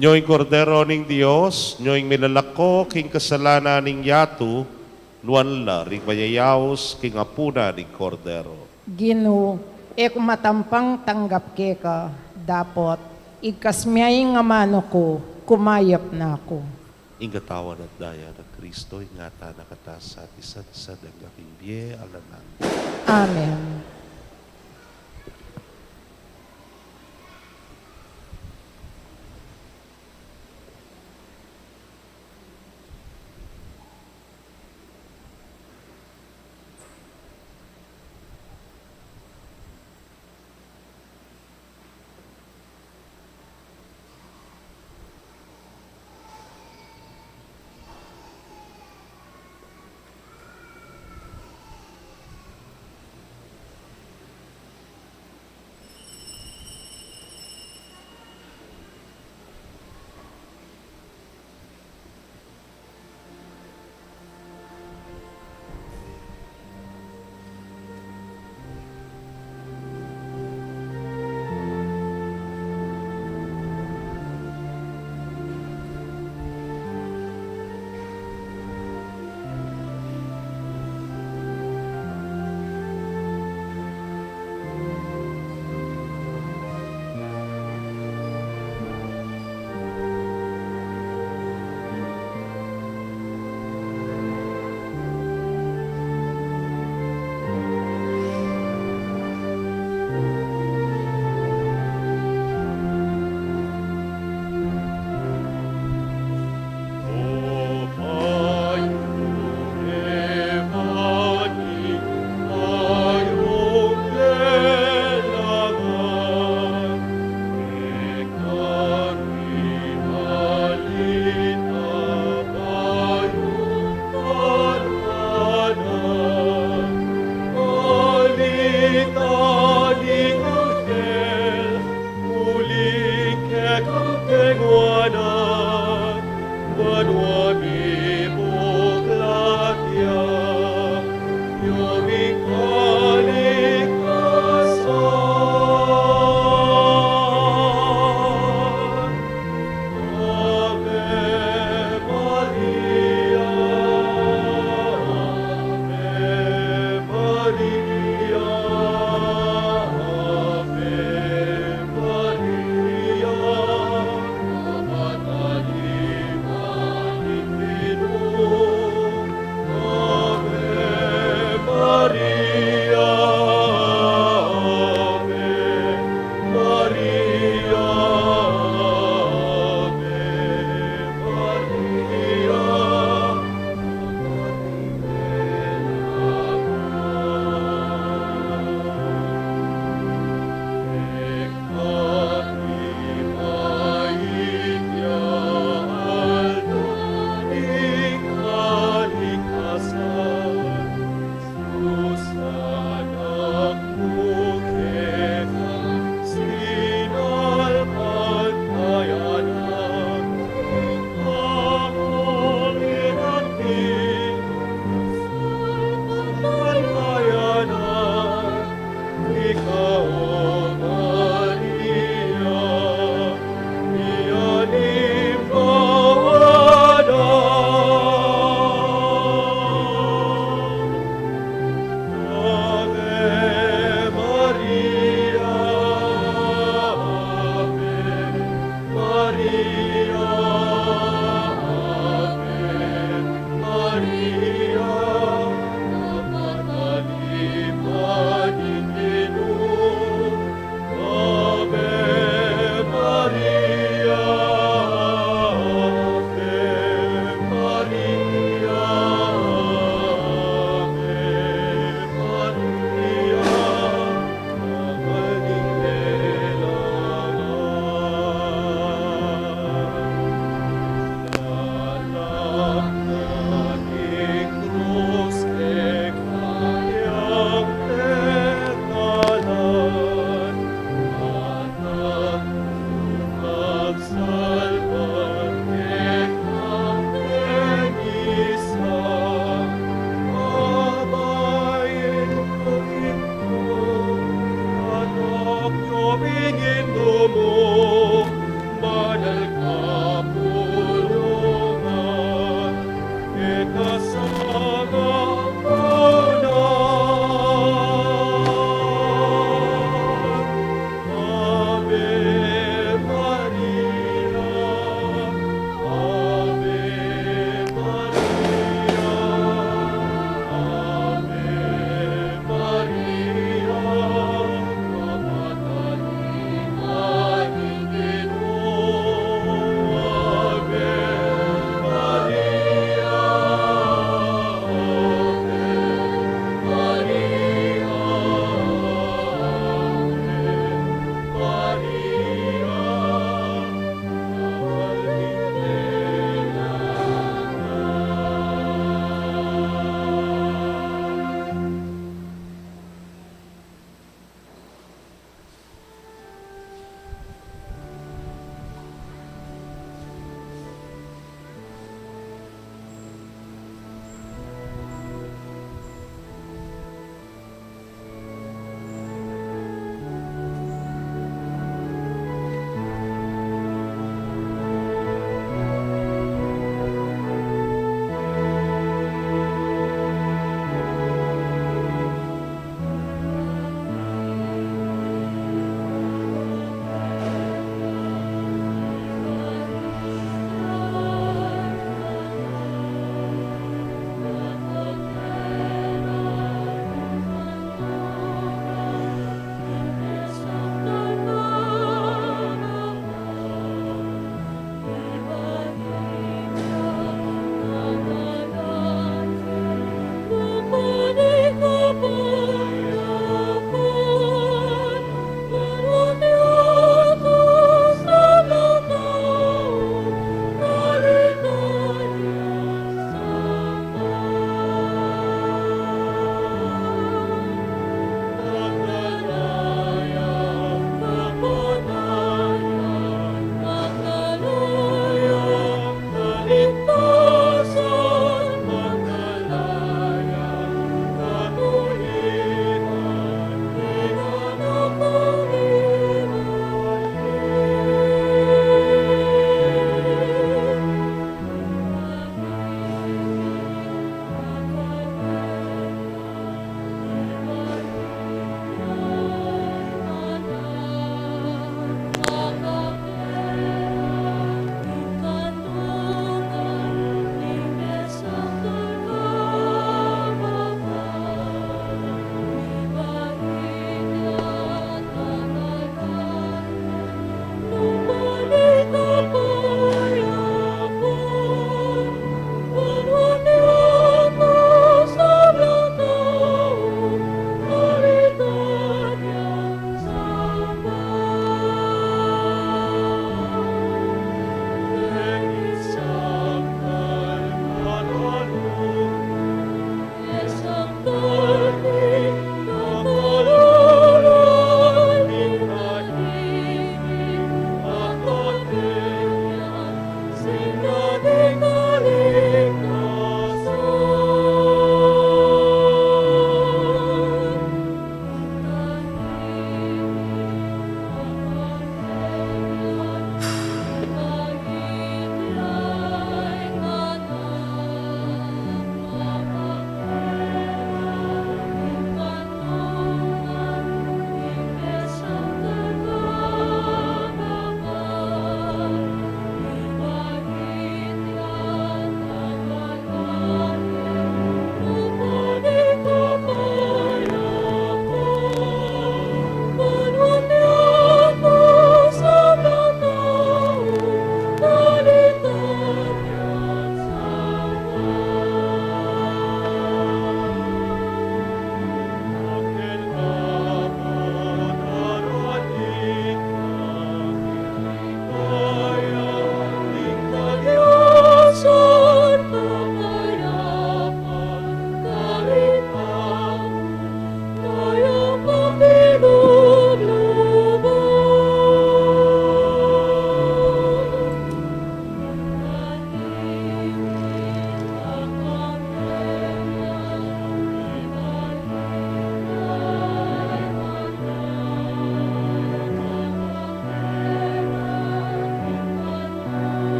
Nyo ing Kordero ning Dios, nyo ing milalako king kasalanan ning yatu, nuan la ring mayayaus king apunan ning Kordero. Ginu, e ku matampang tanggap keka, dapot igkas me ing amanu ku, kumayap na ku. Ing katawan at daya nang Kristo, ingatan na kata sa at isadsad angga king bie alang angga. Amen.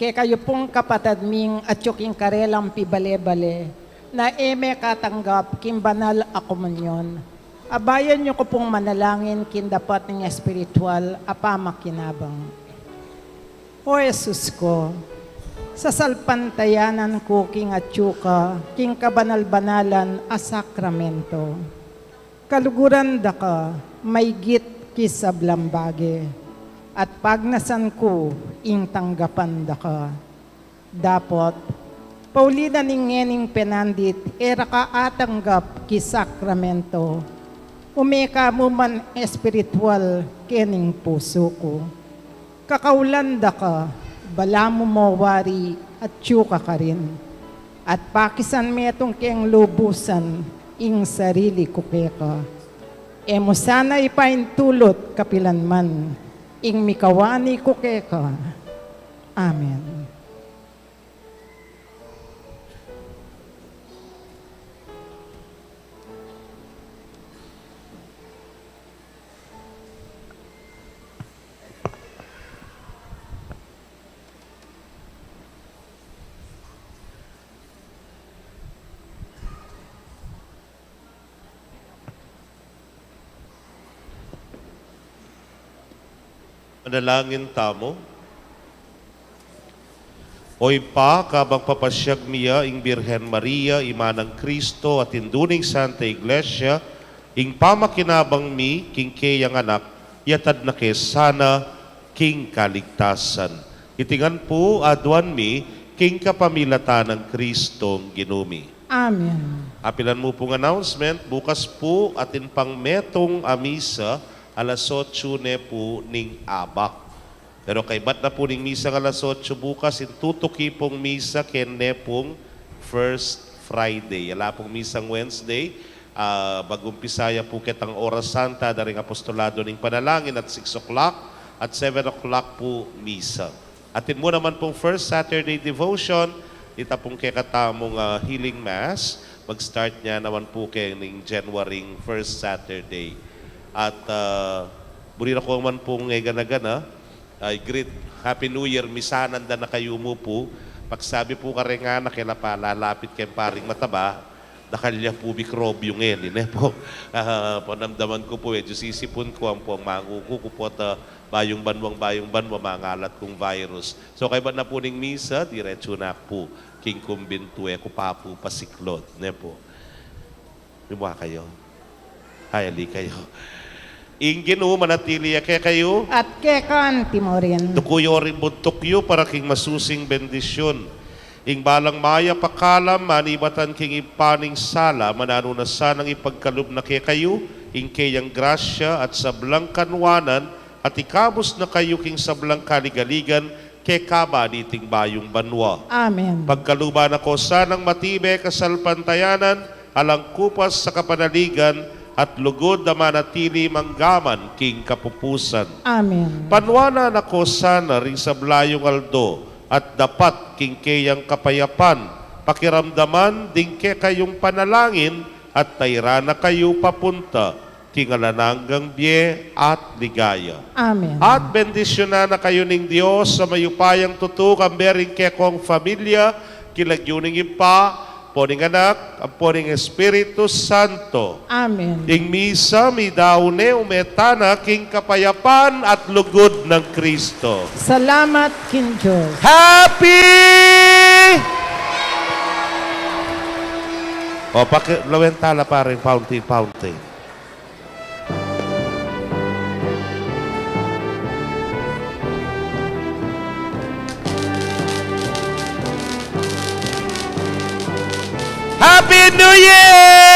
Kekayu pung kapatad ming atyu king karelang pibale-bale, na e mekatanggap king banal a komunyon, abayan yu ku pung manalangin king dapat ning espiritual a pamakinabang. O Jesus ku, sasalpantayanan ku king atyu ka king kabanal-banalan a sakramento. Kaluguran da ka maygit ki sablang bage, at pagnasan ku ing tanggapan da ka. Dapot, pauli na ning ngening penandit e ra ka atanggap ki sakramento, ume ka mu man espiritual kening pusu ku. Kakaulan da ka, balamu mo wari atyu ka karin, at pakisan metung keng lubusan ing sarili ku keka. E mu sana ipaintulut kapilan man ing mikawani ku keka. Amen. Manalangin tamu. O Ibpa, kabang papasyag mi ya ing Birhen Maria, ima nang Kristo, at indu ning Santa Iglesia, ing pamakinabang mi king keyang anak, yatad na ke sana king kaligtasan. Iti ngan pu aduan mi king kapamilatan nang Kristong Ginu mi. Amen. Apilan mu pung announcement, bukas pu atin pang metung a misa, alas otsu ne pu ning abak. Pero kaybat na pu ning misang alas otsu bukas, ing tutuki pung misa kene pung First Friday. Ala pung misang Wednesday, ah, mag-umpisa ya pu ketang Oras Santa da ring Apostolado ning Panalangin at six o'clock at seven o'clock pu misa. Atin mu naman pung First Saturday Devotion, ita pung kekatamung, ah, Healing Mass. Mag-start ne naman pu keng January first Saturday. At, ah, buri na ku man pung e gana-gana, I greet Happy New Year, misanan da na kayu mu pu. Pagsabi pu kareng anak, e la pa lalapit keng paring mataba, dakal ya pu mikrobyu ngeni, ne pu. Ah, panamdaman ku pu, medyu sisipun ku ampo manguku ku pu at, ah, bayung banwang bayung banwa mangalat kung virus. So, kaybat na pu ning misa, diretsu na ku pu king kumbintu, e ku pa pu pasiklud, ne pu. Rimwa kayu. Ay, ali kayu. Ing Ginu manatili ya kekayu. At keka mu rin. Tuku yu ring buntuk yu para king masusing bendisyun. Ing balang mayap a kalam manibatan king Ibpa ning sala, mananu na sanang ipagkalub na kekayu ing keyang grasya at sablang kanwanan, at ikabus na kayu king sablang kaligaligan, kekaba niting bayung banwa. Amen. Pagkaluban na ko sanang matibe kasalpantayanan, alang kupas sa kapanaligan, at lugud a manatili manggaman king kapupusan. Amen. Panwanan na ko sana ring sabla yung aldo, at dapat king keyang kapayapan, pakiramdaman ding kekayung panalangin, at tayran na kayu papunta king alang anggang bie at ligaya. Amen. At bendisyunan na kayu ning Dios a mayupayang tutu, kambe ring kekong familia, king lagyu ning Ibpa, ampo ning Anak, ampo ning Espiritu Santo. Amen. Ing misa meyari ne, ume tana king kapayapan at lugud nang Kristo. Salamat king Dios. Happy! O, paki-, lawen tala pa ring fountain, fountain. Happy New Year!